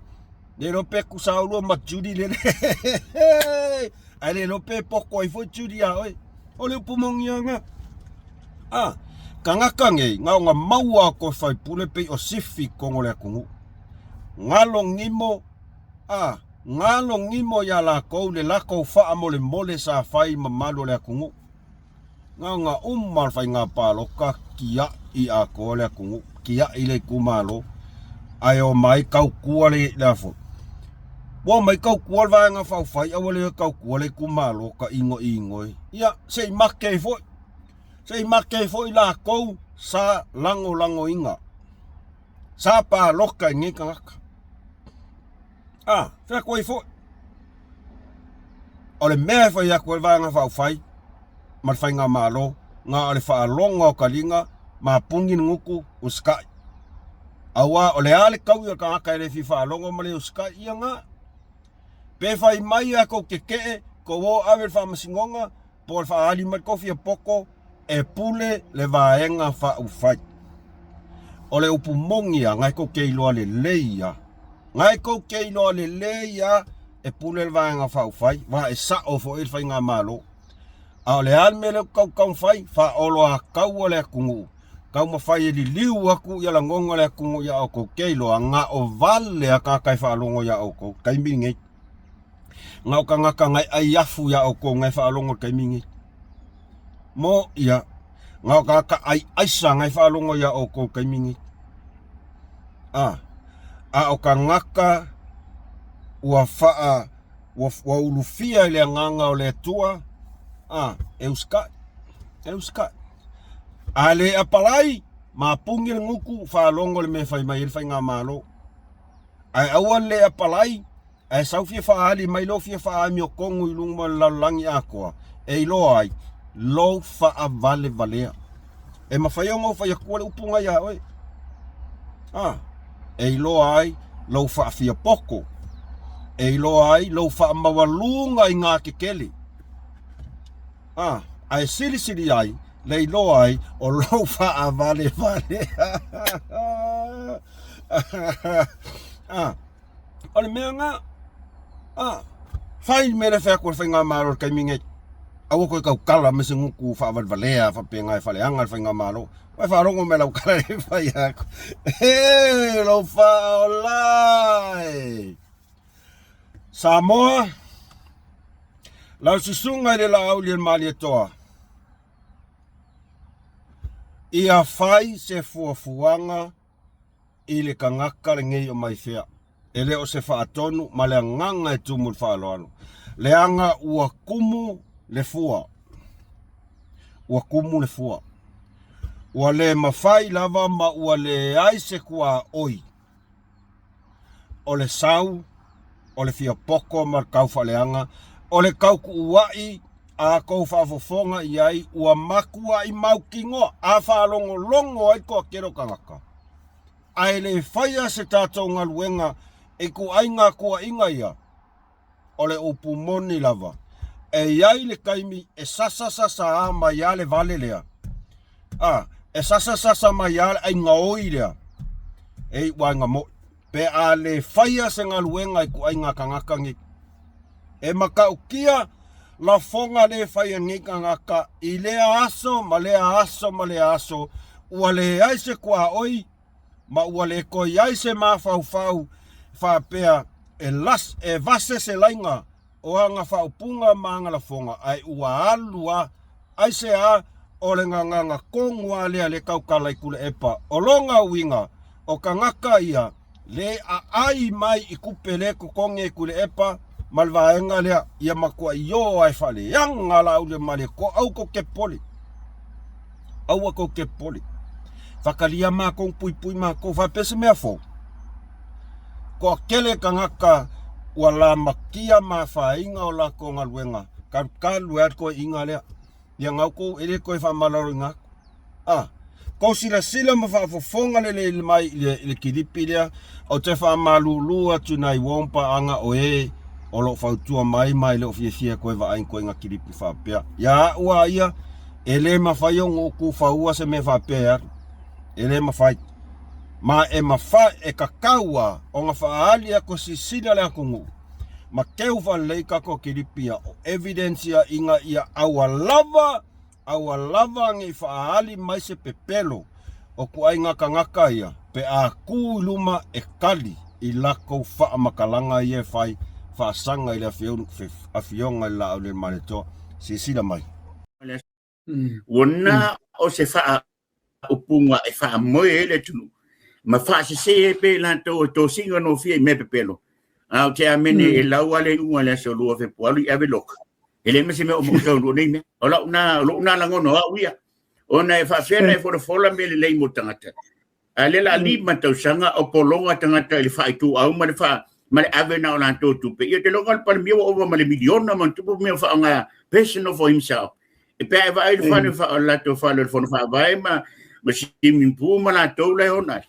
[SPEAKER 1] Le iloa pe tusa oulua ma Judy lele. Ae le iloa pe poto ai foi Judy iā oe. O le upu moni aga. A, tagata nei, na ona maua o tofi faipule pei o sifi i totonu o le atunuu. Galo nimo, a, galo nimo iā latou le latou faamolemole sa fai i mamalu o le atunuu. Na ona uma o le faiga palota tiai atoa le atunuu, tiai le itumalo, ae omai tautua le, le a foi? Ua omai tautua le Vaega Faaupufai ae ua le tautua le itumalo tainoinoi. Ia, se i make ai foi. Se i make ai foi lakou sa lagolagoina. Sa paloka i nei tagata. A, fai atu ai foi. O le mea e fai atu ai le Vaega Faaupufai ma le Faigamalo, na o le faaloga o taliga ma puni le gutu usitai. Aua o le a le taui o le tagata e le fia faalogo ma le usitai ia na. Pe fai mai a tou tetee, tou o ave i le faamasinoga, po o le faaali mai le tou fia poto, e pule le Vaega Faaupufai. O le upu moni lava, na tou te iloa lelei lava. Na tou te iloa lelei lava e pule le Vaega Faaupufai, aua e sao foi le Faigamalo. A o le a le mea lea ou te taumafai? Faaoloataua le atunuu, taumafai e liliu atu ia lagona o le atunuu ia outou te iloa, na o vale lava tagata e faalogo ia outou i le taimi lenei. Na o tagata na e ai afu ia outou na e faalogo i le taimi lenei. Mo ia, na o tagata ai aisa na e faalogo ia outou i le taimi lenei. A, a o tagata ua faa ua, ua ulufia i le agaga o le Atua, a, e usikai, e usikai. A le apalai, mapuni le gutu, faalogo le mea e fai mai ai le faigamalo. Ae aua le le apalai, ae sau fia faaali mai lou fia faaamiotonu i luma o le lalolagi atoa, e iloa ai lou faavalevalea. E mafai ona ou fai atua le upu na iā oe. A, e iloa ai lou faafiapoto, e iloa ai lou faamaualuga i ngā tetele. A, ae silisili ai le iloa ai o lou faavalevalea. A, o le mea na, a, fai le mea lea fai atu e le Faigamalo i le taimi nei. Aua toe tautala me se gutu faavalevalea faapena e faaleaga le Faigamalo. Ua e faalogo mai lau tala e fai atu. E, lou faaola e. Samoa, lau susuga i le Laauli o le Malietoa, ia fai se fuafuaga i le tagata lenei o Maifea. E le o se faatonu ma le agaga e tumu i le faaaloalo, leaga ua tumu le fua. Ua tumu le fua. Ua le mafai lava ma ua leai se tuaoi o le sau, o le fiapoto ma le taufaaleaga, o le tautuua'i a tou faafofoga i ai, ua matuai mautinoa a faalogologo ai le toatele o tagata, ae le faia se tatou galuega i ituaiga tuuaiga ia. O le upu moni lava, e i ai le taimi e sasasasa mai a le vale lea, a e sasasasa mai a le aiga oi lea, e iu aiga moi, pe a le faia se galuega i ituaiga tagata nei. E matautia lafoga le fai e nei tagata i lea aso ma lea aso ma lea aso, ua leai se tuaoi ma ua le toe i ai se mafaufau faapea e, las, e vase se laiga o aga faaupuga ma aga lafoga, ae ua alu a aisea o le gagana tonu a lea le tautala i Tuilaepa. O lona uiga, o tagata ia le aai mai i tupe le totogi e Tuilaepa ma le vaega lea, ia matuai o a e faaleaga Laauliamaletoa. Aua tou te popole, aua tou te popole. Faatalia matou, puipui matou, faapea se mea fou. Toatele tagata ua lamatia ma afaina o latou galuega, kalukalu ai le toeaiina lea. Ia na outou e le toe faamalaloina atu. A, tou silasila ma faafofoga lelei mai i le, i le kilipi lea, ou te faamalulu atu i nai uo ma paaga o e o lo o fautua mai ma e le o fiafia e toe vaai i ituaiga kilipi faapea. Ia au a ia, e le mafai ona ou tufaua se mea faapea e alu. E le mafai. Ma e mafai, e tatau lava ona faaali atu e silasila le atunuu ma teu faalelei tatou kilipi ia, o evidence ia ina ia aua lava, aua lava ne i faaali mai se pepelo o ituaiga tagata ia pe a tu i luma e tali i latou faamatalaga ia e fai faasaga i le afioga i le Laau le Malietoa. Silasila mai.
[SPEAKER 2] Ua na o se faaupuga e faamoe ai le atunuu ma faasese ai pea i latou e tosiga nofia i mea pepelo. A o te amene e lau lava le iuga i le aso 2 Fepuari i ave loka. E leai ma se mea o maua taunuu nei mea. O lau na, o lou na lagona o au ia. Ona e faafefea ona e folafola mea lelei mo tagata, a o lea o le a 5 tausaga o pologa tagata i le faaituau ma le faa ma le ave na o latou tupe. Ia ou te iloa o le Palemia ua ova ma le miliona ma ona tupu mea o faaaoga personal for himself. E pe a e vaai i le fale o le latou fale o le Fono Faavae ma ma swimming pool ma latou la e ona ai.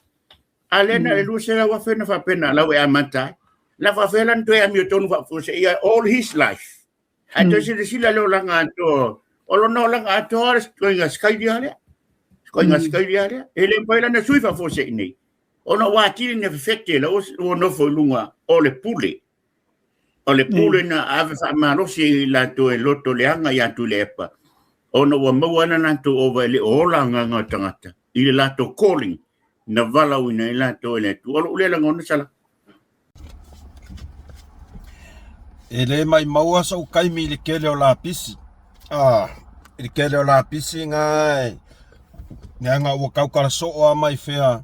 [SPEAKER 2] A lea na o le 200,000 na faapena lau e amata ai. La faafefea la ona toe amiotonu faafuasei all his life. Ae toe silasila le olaga atoa, o lona olaga atoa le ituaiga sikaili lea. Ituaiga sikaili lea. E le mafai la ona sui faafuasei nei, ona ua atili ona fefete la ua nofo i luga o le pule. O le pule na ave faamalosi i latou e loto leaga ia Tuilaepa, ona ua maua ai le latou ova e le o ola agaga o tagata i le latou calling na valaauina ai latou e le Atua. O lou lea lagona Sala.
[SPEAKER 1] E le maimaua sou taimi i le tele o lapisi. Ah, i le tele o lapisi na e leaga ua tautala soo lava mai fea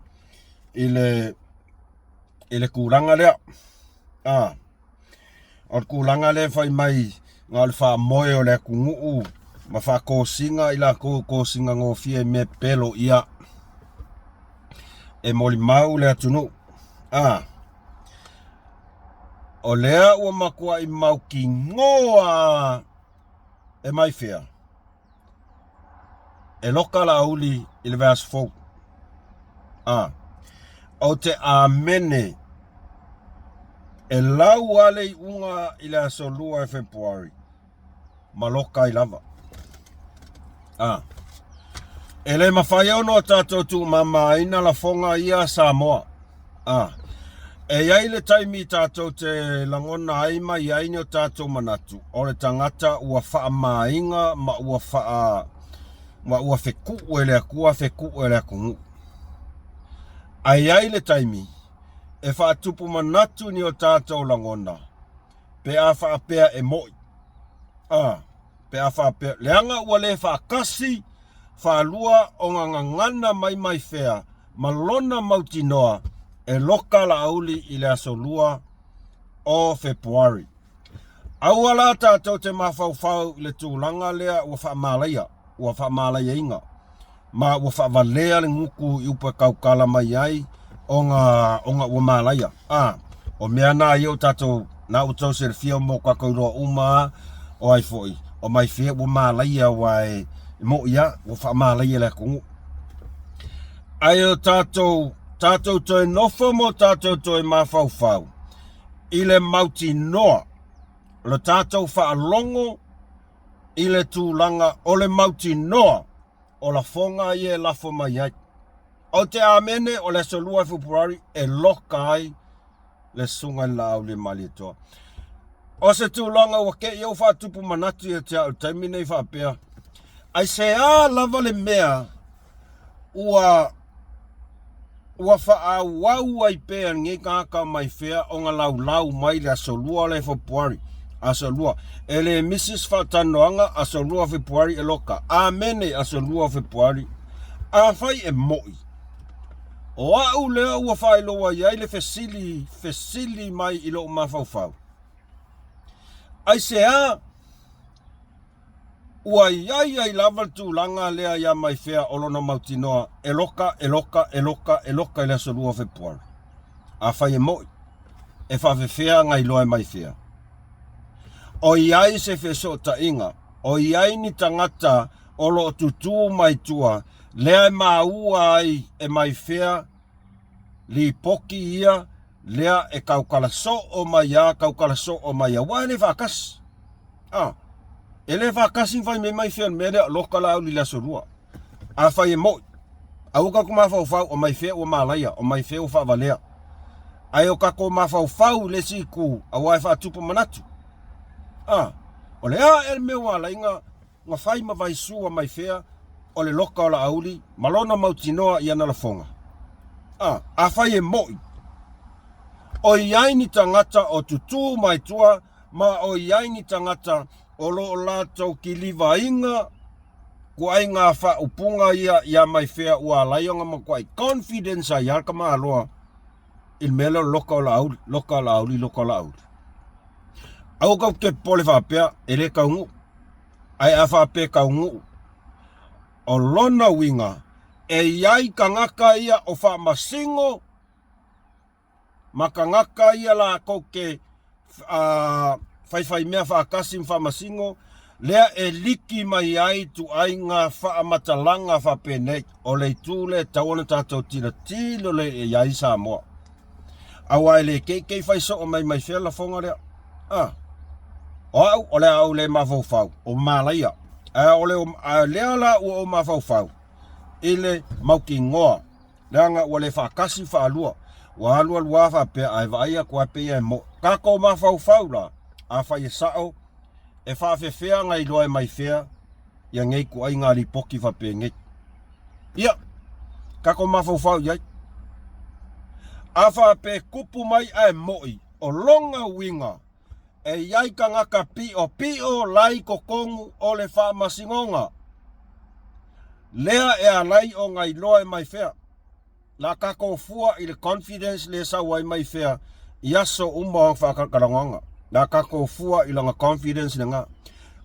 [SPEAKER 1] i le i le tulaga lea. Ah, o le tulaga lea e fai mai na o le faamoe o le atunuu ma faatosina i latou tosina gofie i mea pepelo ia e molimau le atunuu. A, o lea ua matuai mautinoa e mai fea e loka Laauli i le vaiaso fou. A, ou te amene e lau lava le iuga i le aso 2 o Fepuari ma loka ai lava. A, e le mafai ona o tatou tuumamaina lafoga ia a Samoa. A, e i ai le taimi tatou te lagona ai ma i ai ni o tatou manatu o le tagata ua faamaina ma ua faa ma ua fetuu e le Atua fetuu e le atunuu. Ae i ai le taimi e faatupu manatu ni o tatou lagona pe a faapea e mo'i. A, pe a faapea, leaga ua le faatasi faalua ona gagana mai mai fea ma lona mautinoa e loka Laauli i le aso 2 o Fepuari. Aua la tatou te mafaufau i le tulaga lea ua faamalaia, ua faamalaiaina ma ua faavalea le gutu i upu e tautala mai ai ona, ona ua malaia. A, o mea na ia o tatou, na ua tou silafia mo tatou iloa uma o ai foi, o mai fea ua malaia aua e mo'i a, ua faamalaia le atunuu. Ae o tatou, tatou toe nofo ma o tatou toe mafaufau i le mautinoa o le tatou faalogo i le tulaga o le mautinoa o lafoga ia e lafo mai ai. Ou te amene o le aso 2 Fepuari e loka ai le susuga i le Laau le Malietoa. O se tulaga ua te i ou faatupu manatu ia te au i le taimi nei faapea, aisea lava le mea ua ua faaauau ai pea lenei tagata mai fea ona laulau mai le aso 2 o le Fepuari, aso 2. E le misi se faatalanoaga, aso 2 o Fepuari e loka. Amene, aso 2 o Fepuari. Afai e mo'i, o a'u lea ua faailoa i ai le fesili, fesili mai i lou mafaufau. Aisea ua i ai ai lava le tulaga lea ia mai fea o lona mautinoa e loka, e loka, e loka, e loka i le aso 2 o Fepuari? Afai e mo'i, e faafefea ona iloa e mai fea? O i ai se fesootaiga, o i ai ni tagata o lo o tutū mai tua, lea e maua ai e mai fea lipoti ia lea e tautala soo mai a, tautala soo mai a, aua e le faatasi. A, e le faatasi fai mai mai fea o le mea lea, loka Laauli i le aso 2. Afai e mo'i, aua tatou mafaufau o mai fea ua malaia, o mai fea ua faavalea. Ae o tatou mafaufau i le isi itu, aua e faatupu manatu. A, o le a ea le mea ua ala ai ona na fai ma vaisua mai fea o le loka o Laauli ma lona mautinoa i ana lafoga? A, afai e mo'i, o i ai ni tagata o tutū mai tua ma o i ai ni tagata o lo o latou kilivaina kuaiga faaupuga ia iā mai fea ua ala ai ona matuai confidence ai lava le tamaloa i le mea lea o le loka o Laauli, loka o Laauli, loka o Laauli. Aua tatou te popole faapea e le taunuu, ae a faapea e taunuu, O lona uiga, e iai kagaka ia o faamasingo ma kagaka ia lakou ke faifaimea faatasi ma faamasingo, lea e liki mai ai tuaiga faamatalaga faapenei. O le itu lea e tatau ona tatou tilotilo lelei i ai Samoa. Aua e le keikei fai soo mai mai fea lafoga lea. Ah. O au, o le a ou le mafaufau, o malaia. Ae o le, a lea la ua ou mafaufau i le mautinoa, leaga ua le faatasi faalua. Ua alu alu lava faapea, ae vaai atu lava pei e mo'i. Tatou mafaufau la, afai e sao, e faafefea ona iloa e mai fea ia nei ituaiga lipoti faapenei. Ia, tatou mafaufau i ai. A faapea e tupu mai ae mo'i, o lona uiga, e i ai tagata piʻopiʻo la i totonu o le faamasinoga. Lea e alai ona iloa e mai fea. La tatou fua i le confidence le sau ai mai fea i aso uma o faakalakalanoaga. La tatou fua i lana confidence lena.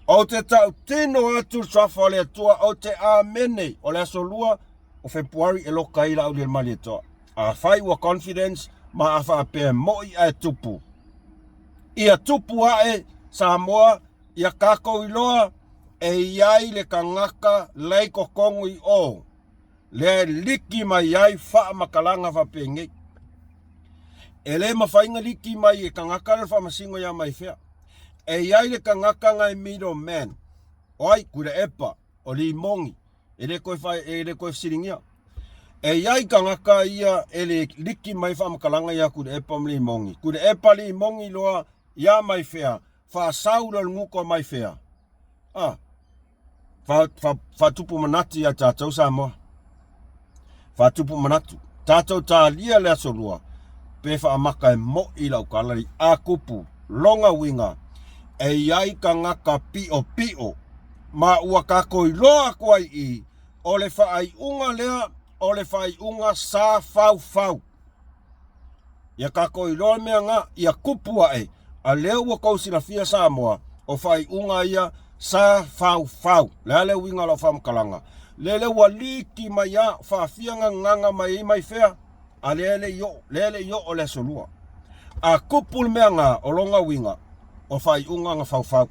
[SPEAKER 1] Ou te tautino atu le suafa o le Atua, ou te amene o le aso 2 o Fepuari e loka ai lau Malietoa. Afai ua confidence ma a faapea e mo'i ae tupu. Ia tupu ae Samoa, ia tatou iloa e i ai le tagata la i totonu i o. Lea e liki mai ai faamatalaga faapenei. E le mafai ona liki mai e tagata le faamasino ia mai fea. E i ai le tagata na e middle man. O ai, Tuilaepa, o Limoni, e le toe, fa, e le toe fesiligia. E i ai tagata ia e le liki mai faamatalaga ia Tuilaepa ma Limoni. Tuilaepa, Limoni loa ia mai fea, faasau le nuku a mai fea. Ah. Faatupu manatu ia tatou Samoa. Faatupu manatu. Tatou talia le aso lua pe faamaka e mo'i lau tala i a kupu lona uiga e i ai tagata piʻopiʻo ma ua tatou iloa atu ai i o le faaiuga lea o le faaiuga sa faufau. Ia tatou iloa le mea na, ia kupu ae, a lea ua tou silafia Samoa, o faaiuga ia sa faufau. Le a le uiga o lau faamatalaga? Lele ua liki mai a, faafia gagaga mai ai mai fea, a lea le i oo, lea le i oo le aso lua. A kupu le mea na, o lona uiga, o faaiuga na faufau.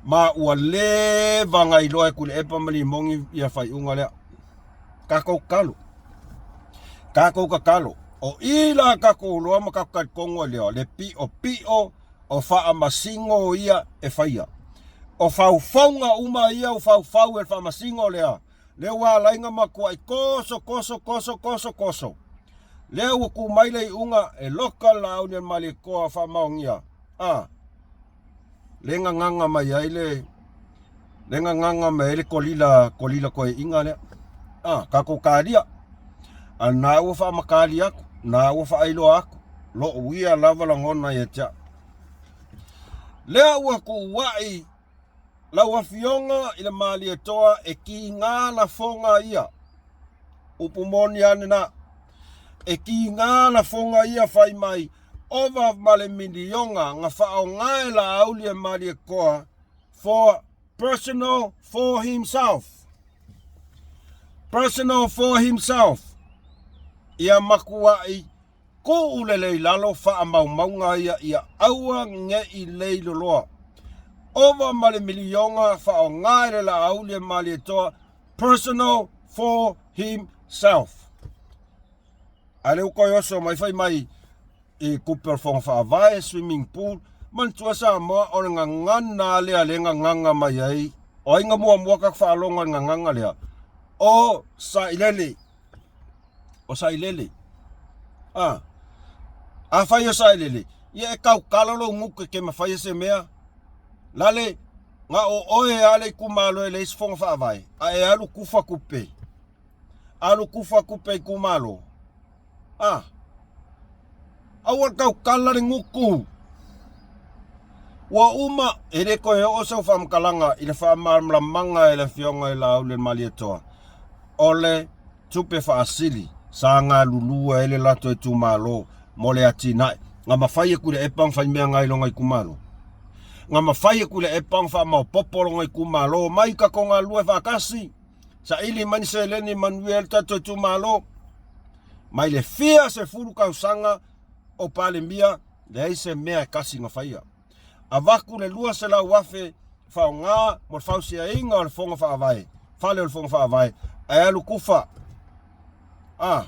[SPEAKER 1] Ma ua leva na iloa e Tuilaepa ma Limoni ia faaiuga lea. Tatou tatalo. Tatou tatalo. O i la tatou loa ma tatou talitonu ai lea, le piʻopiʻo o faamasino ia e faia. O faufauga uma ia ua faufau e le faamasino lea, lea ua ala ai ona matuai toso, toso, toso, toso, toso. Lea ua tu mai le iuga e loka le laau ni a le Malietoa faamaonia. A. Le gagaga mai ai le le gagaga mai ai le kolila kolila toeaiina lea. A, tatou talia. A na ua faamakali atu, na ua faailoa atu, lou ia lava lagona ia te au. Lea ua tuuai lau afioga i le Malietoa e kiga lafoga ia. Upu moni ane na. E kiga lafoga ia fai mai ova ma le miliona na faaaoga e Laauli e Malietoa for personal for himself. Personal for himself. Ia matuai tuu lelei lalo faamaumauga ia ia aua ne i lei loloa. Ova ma le miliona faaaoga e le Laauli e Malietoa personal for himself. A lea ua toe oso mai fai mai i tupe o le fono faavae, swimming pool, manatua Samoa o le gagana lea lea e gagaga mai ai. O ai na muamua tatou faalogo i le gagaga lea? O Sailele. O Sailele. A. Afai o Sailele, ia e tautala lou gutu e te mafai se mea. Lale, na o oe a le itumalo e leai se fono faavae, a e alu tufa tupe. Alu kufa kupe itumalo. Ah. Aua le tautala le gutu. Ua uma, e le toe oo sau faamatalaga i le faamalamalamaga e le Afioga i Laauli le Malietoa, o le tupe faasili sa galulue ai le latou itumalo mo le atinae. Na mafai e Tuilaepa ona fai mea na i lona itumalo. Na mafai e Tuilaepa ona faamaopoopo lona itumalo mai tatou galulue faatasi. Saili mai ni seleni e manuia ai le tatou itumalo. Mai le fia 10 tausaga o Palemia, leai se mea e kasi na faia. Avaku le 200,000 faaaoga mo le fausiaina o le Fono Faavae, fale o le Fono Faavae, ae alu kufa. A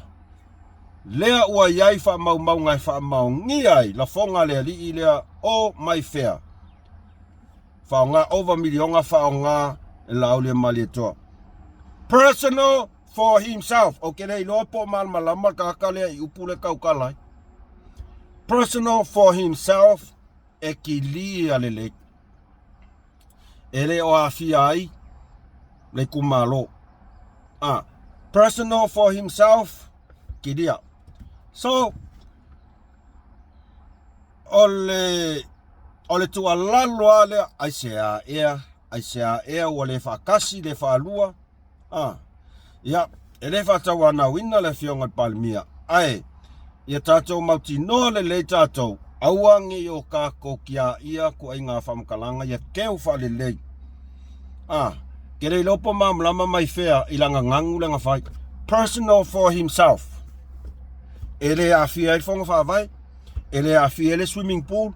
[SPEAKER 1] lea ua i ai faamaumauga e faamaonia ai lafoga a le alii lea o mai fea. Faaaoga ova miliona faaaoga e Laauliamalietoa. Personal for himself. Ou te le iloa po o malamalama le tagata lea i upu lea e tautala ai. Personal for himself e kilia lelei. E le o aafia ai le itumalo. Ah, personal for himself, kilia. So, o le o le tuualalo lava lea, aisea ea, aisea ea ua le faatasi, le faalua, a, ia, e le faatauanauina le Afioga i le Palemia, ae ia tatou mautinoa lelei tatou, aua ne i o tatou tiaia ituaiga faamatalaga ia keu faalelei. A, ke le iloa po malamalama mai fea i lana ganu lea na fai. Personal for himself. E le aafia ai le Fono Faavae, e le aafia ai le swimming pool,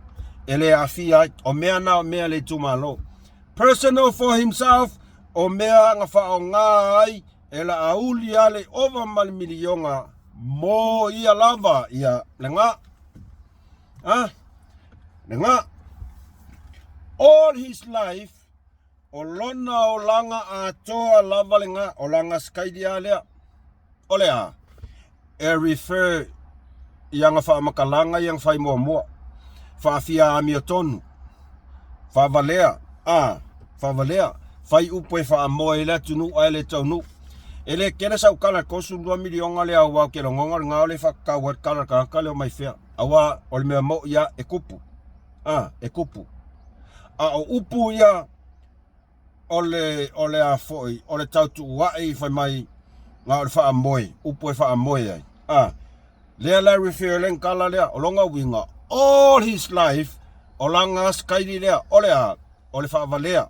[SPEAKER 1] e le aafia ai, o mea na o mea a le itumalo. Personal for himself, o mea na faaaoga ai e Laauli ale ova ma le miliona mo ia lava ia lena. Ha? Lena. All his life, o lona olaga atoa lava lena, o lana skailia lea. O le a? E refer i ana faamatalaga ia na fai muamua. Faafia amiotonu. Faavalea. A, faavalea. Fai upu e faamoe ai le atunuu ae le taunuu. E le tele sau tala i le 32 miliona lea aua ou te lagona o lena o le faatatau ai le tala a le tagata lea o mai fea. Aua o le mea moi lava e tupu. A, e tupu. A o upu ia o le, o le a foi, o le tautuua'i fai mai na o le faamoe, upu e faamoe ai. A, lea la e refer le tala lea, o lona uiga, all his life, o lana sikaili lea, o le a, o le faavalea.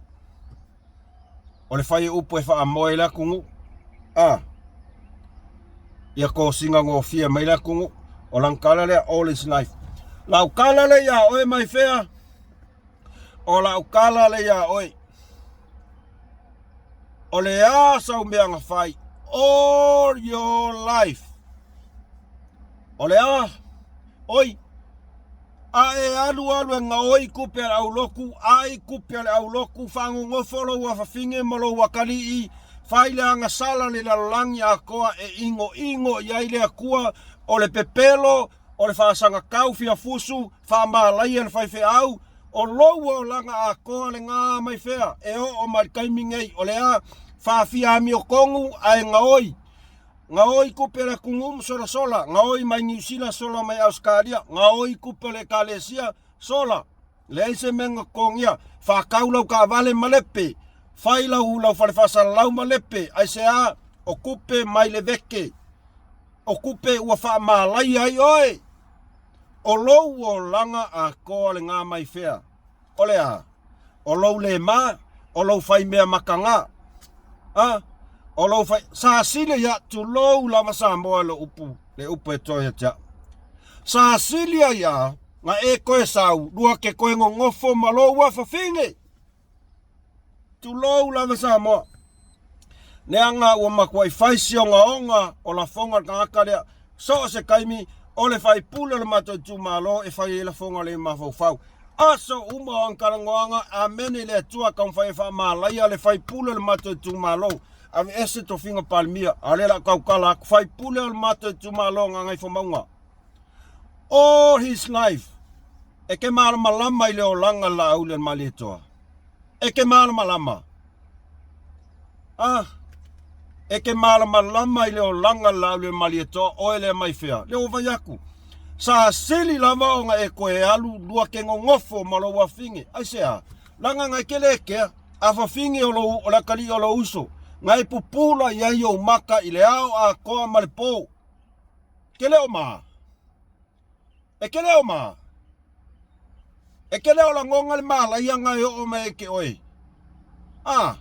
[SPEAKER 1] O le fai o upu e faamoe ai le atunuu. A, ia kosina gofie mai le atunuu. O lana tala lea, all his life. Lau tala lea iā oe mai fea, O lau tala lea iā oe, o le a sau mea na fai all your life. O le a? Oi, a e alu alu e gaoi tupe a le aulotu, ai tupe a le aulotu, faanonofo lou afafine ma lou atalii, fai le agasala le lalolagi atoa e inoino i ai le Atua, o le pepelo, o le faasagatau fiafusu, faamalaia le faifeau, o lou olaga atoa lena mai fea e oo mai le taimi nei, o le a faafia amiotonu ae gaoi. Gaoi tupe a le atunuu ma solasola, gaoi mai Niu Sila sola mai Ausetalia, gaoi tupe a le Ekalesia sola. Leai se mea na totogia, faatau lau taavale malepe, fai lau lau fale faasalalau malepe, aisea? O tupe mai le veke. O tupe ua faamalaia ai oe. O lou olaga atoa lena mai fea? O le a? O lou le ma? O lou fai mea mataga? A? O lou fai... Sa sili ia, tulou lava Samoa le upu, le upu e toe ia te au. Sa sili ai a, na e toe sau, lua ke toe nonofo ma lou afafine. Tulou lava Samoa. Leaga ua matuai fai si ogaoga o lafoga a le tagata lea. So o se taimi, o le faipule o le matou itumalo e fai ai lafoga le mafaufau. Aso uma o ana talanoaga, amene i le Atua taumafai e faamalaia le faipule o le matou itumalo. Aveese tofiga Palemia, a o lea o le a tautala atu, faipule o le matou itumalo o Gagaifomauga. All his life, e ke malamalama i le olaga Laauli o le Malietoa. E ke malamalama. Ah, e ke malamalama i le olaga Laauli o le Malietoa, oe lea mai fea. Lea ua fai atu. Sa sili lava ona e toe alu lua ke nonofo ma lou afafine. Aisea? Leaga na e ke le kea. Afafine o lou, o le atalii o lou uso. Na e pupula i ai ou maka i le ao atoa ma le po. Ke le o ma. E ke le o ma. E ke le o lagonga le malaiaga e oo mai ai ke oe. A.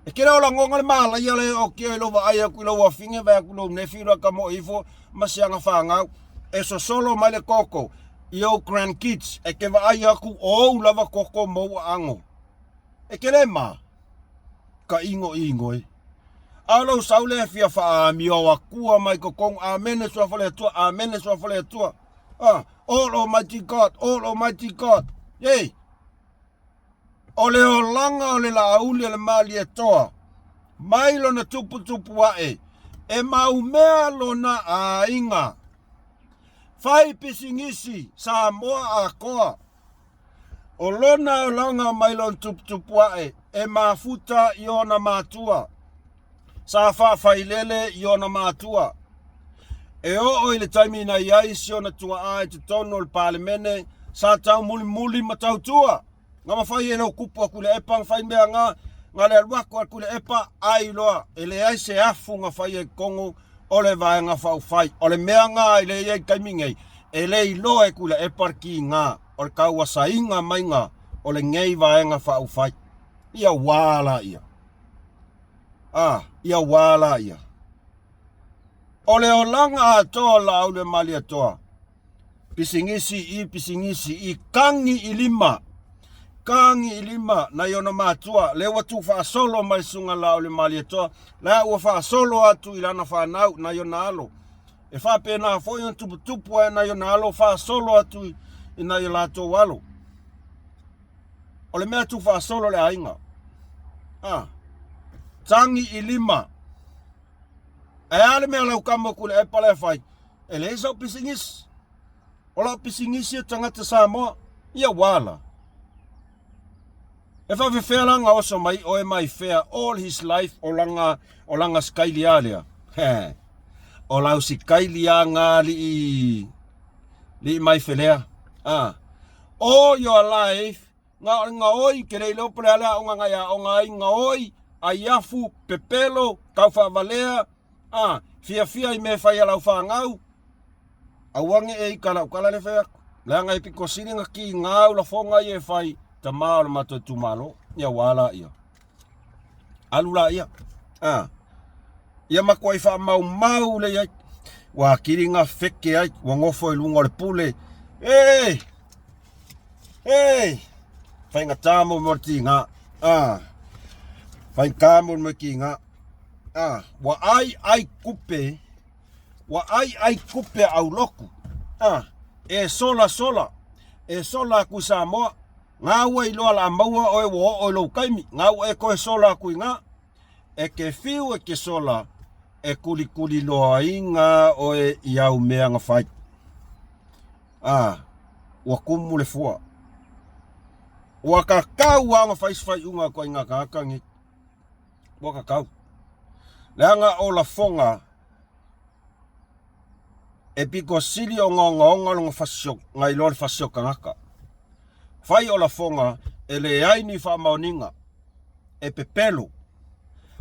[SPEAKER 1] E kele o lagonga le malaia le o kia i lou vaai aku i lou afine vae aku lou nefi loa ka mo ifo ma sianga whangau. E sosolo mai le koko i ou grandkids e ke vaai aku o ou lava koko mou ango. E kele ma ka ingo ingo e. A lou sau le fia whaamio akua mai kokong amene suafa le atua amene suafa le atua. Ah, all almighty God, all almighty God. Yay! O le olaga o le laauli a le Malietoa, mai lona tuputupu aʻe, e maumea lona aiga. Fai pisinisi Samoa atoa. O lona olaga mai lona tuputupu aʻe, e mafuta i ona matua. Sa faafailele i ona matua. E oo i le taimi na i ai si ona tuaa i totonu o le Palemene, sa taumulimuli ma tautua. Nga mafai e lou kupu aku le epa, nga fai mea nga, nga le alu aku aku le epa, ai loa, e leai se afu nga fai e kongu o le vaega faaupufai. O le mea nga i le i ai taimi nei, e le iloa e Tuilaepa le kiga o le tauasaina maiga o lenei vaega faaupufai. Ia ua la ia. A, ia ua la ia. O le olaga atoa o Laauli Malietoa, pisinisi i pisinisi i kagi i lima, kagi i lima nai ona matua, lea ua tuufaasolo mai susuga Laauli Malietoa, la ua faasolo atu i lana fanau nai ona alo. E faapena foi ona tuputupu ae nai ona alo faasolo atu i nai o latou alo. O le mea tuufaasolo le aiga. A, tagi i lima. Ae a le mea lau kama ku le epa le fai. E leai sau pisinisi. O lau pisinisi e tagata Samoa. Ia wala. E faafefea la nga oso mai oe mai fea all his life o langa o langa skailia lea. He. O lau sikailia nga li li mai felea. Ah. All your life nga o nga oi ke le iloa po le a le aoga nga e aoga ai nga oi ai afu pepelo tau faavalea a fiafia i mea e fai a lau fanau aua ne e ika lau kala le fai atu leaga e pito sili na kiga au lafoga ia e fai tama o le matou itumalo ia ua la ia alu la ia a ia matuai faamaumau lelei ai ua atili na feke ai ua nofo i luga o le pule e Hey! Faigata mo mo tiga. Ah. Faigata mo mo tiga. Ah, ua ai ai kupe. Ua ai ai kupe au loku. Ah, e sola sola. E sola aku i Samoa. Ngā ua iloa la maua oe ua oo i lou taimi. Ngā ua e koe sola aku i ngā. E ke whiu e ke sola, e kulikuli loa i ngā oe i au mea nga whai. Ā, ua kumu le fua. Ua kakau a nga fai se faaiuga aku ai nga kāka nei. Ua kakau. Leaga o lafoga e pito sili o ogaoga lona fasio, nai lo le fasio tagata. Fai o lafoga e leai ni faamaoniga, e pepelo.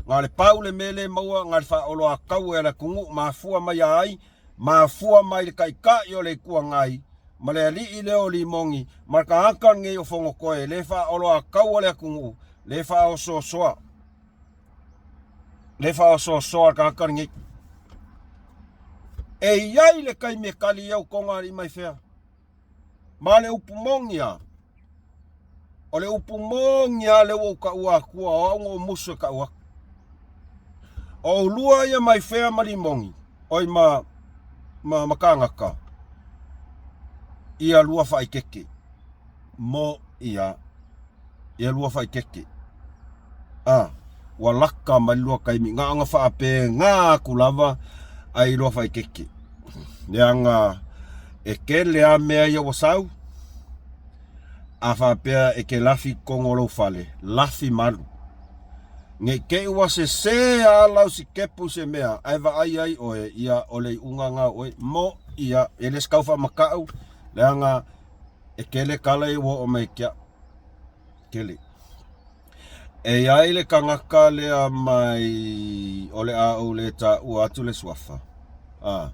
[SPEAKER 1] Na le pau le mea le maua, na le faaoloataua e le atunuu, mafua mai a ai Mafua mai le Taitai o le Itu Agai ma le alii lea o Limoni ma le tagata lenei o Fonotoe le faaoloataua le atunuu, le faaosoosoa, le faaosoosoa le tagata lenei. E i ai le taimi e tali au toga alii mai fea. Ma le upu moni lava, o le upu moni lava lea ua ou taua atua, o au na ou musu e tau atu. O ulua ia mai fea ma limoni, oi ma, ma, ma kānaka, ia lua faaikeke, mo ia, ia lua faaikeke. A, ua laka mai le lua taimi, na ona faapena atu lava ai lua faaikeke. Leaga e tele lava mea ia ua sau, a faapea e te lafi i totonu o lou fale, lafi malu. Ne i te i ua sese lava lau sitepu i se mea, ae vaai ai oe, ia o le iuga lena o oe. Mo ia, e le se tau faamatau, leaga e tele tala ia ua oo mai ia te au. Tele. E i ai le tagata lea mai o le a ou le taua atu le suafa. A.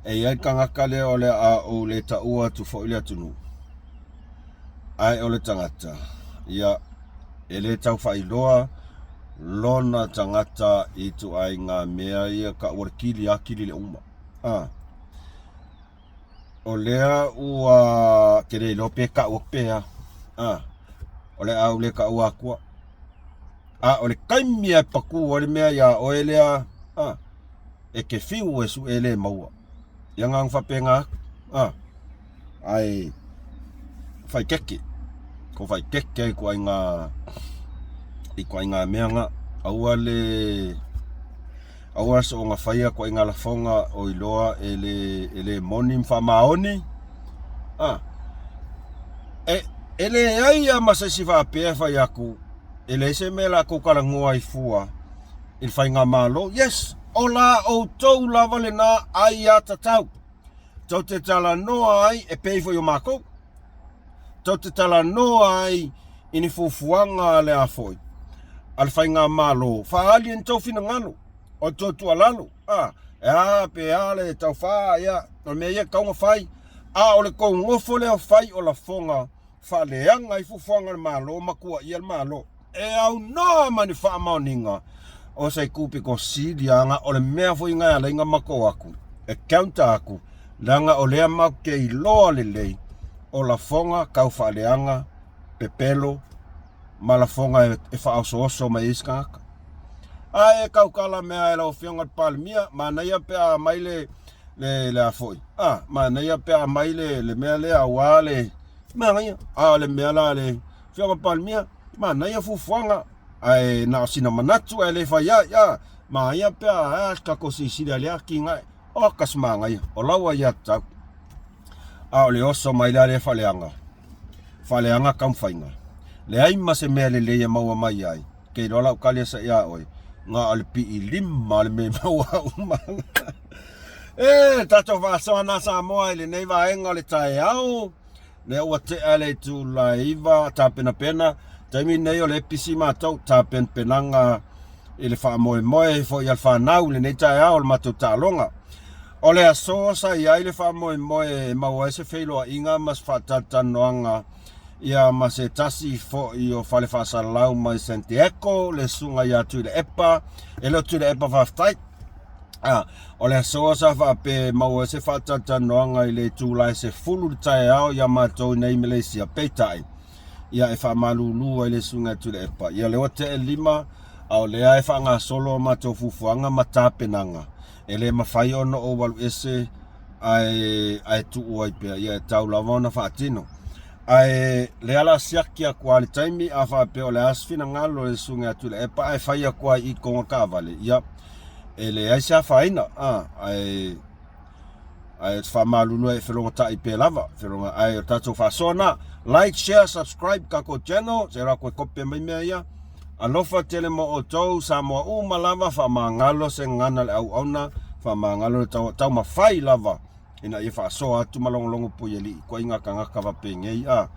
[SPEAKER 1] E i ai le tagata lea o le a ou le taua atu foi le atunuu. Ae o le tagata, ia, e le tau faailoa. lona tagata i ituaiga mea ia taua le kili lava kili le uma. A. O lea ua te le iloa pe tau atu pe a. A. O le a ou le taua atua. A o le taimi e patu ai le mea iā oe lea, a, e te fiu e sue le maua. Ia na ona faapena atu. A. Ae faitete. Ko faitete ai ituaiga ituaiga mea na. Aua le aua soona faia ituaiga lafoga o iloa e le e le moni ma faamaoni. A. E e leai lava ma se isi faapea e fai atu e leai se mea latou talanoa ai fua i le faigamalo. Yes, o la outou lava lena aiatatau. Tou te talanoa ai e pei foi o makou. Tou te talanoa ai i ni fuafuaga a le a foi a le faigamalo. Faaali i ni tou finagalo o le tou tuualalo. A, e a pe a le taufa, ia, o le mea ia e tatau ona fai. A o le tou nofo lea o fai o lafoga faaleaga ai fuafuaga a le Malo ma tuuaia le Malo. E aunoa ma ni faamaoniga o se itu pito sili lava o le mea foi lena e ala ai ona matou atu e counter atu, leaga o lea matou te iloa lelei o lafoga tau faaleaga, pepelo ma lafoga e faaosooso mai ai isi tagata. Ae tautala mea e lau Afioga i le Palemia, manaia pe a aumai le le le a foi a manaia pe a aumai le le mea lea aua le manaia a o le mea la le Afioga Palemia manaia fuafuaga ae na o sina manatu ae le fai ai a manaia pe a a tatou silasila i lea atinae oka se manaia o lau aiatatau a o le oso mai la lea faaleaga faaleaga taumafaiga leai ma se mea lelei e maua mai ai Ke iloa lau tali asa ia oe, na o le pii lima le mea maua uma. E, tatou faasoa na Samoa i lenei vaega o le taeao. Lea ua tea le itula e 9, tapenapena. Taimi nei o le pisi matou, tapenapenaga i le faamoemoe foi a le fanau i lenei taeao o le matou taaloga. O le aso sa i ai le faamoemoe e maua ai se feiloaiga ma se faatalatalanoaga ia ma se tasi foi o fale faasalalau mai San Diego, le susuga ia Tuilaepa. E le o Tuilaepa faafetai. Ah, o le aso sa faapea e maua ai se faatalatalanoaga i le itula e 10 le taeao ia matou nei i Malaysia. Peitai, ia e faamalulu ai le susuga ia Tuilaepa. Ia lea ua tea le 5, a o lea e faagasolo a matou fuafuaga ma tapenaga. E le mafai ona ou alu ese ae, ae tuu ai pea, ia e tau lava ona faatino. Ae lea la siaki atu lava i le taimi, a faapea o le a se finagalo o le susuga ia Tuilaepa ae fai atu lava i i totonu o le taavale, ia, e leai se afaina, a, ae, ae ou te faamalulu ai e felogotai pea lava, feloga, ae o le tatou faasoa lena. Like, share, subscribe tatou channel, se iloa atu e kope mai mea ia. Alofa tele mo outou, Samoa uma lava, faamagalo se gagana le auauna, faamagalo le tau, taumafai lava ina ia faasoa atu ma logologo puialii ituaiga tagata faapengei a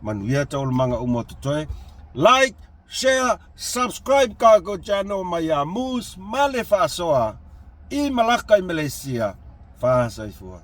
[SPEAKER 1] manuia taualumaga uma o totoe. Like, share, subscribe Cargo Channel mai ia Moose ma le faasoa i Malaka i Malaysia. Fā soifua.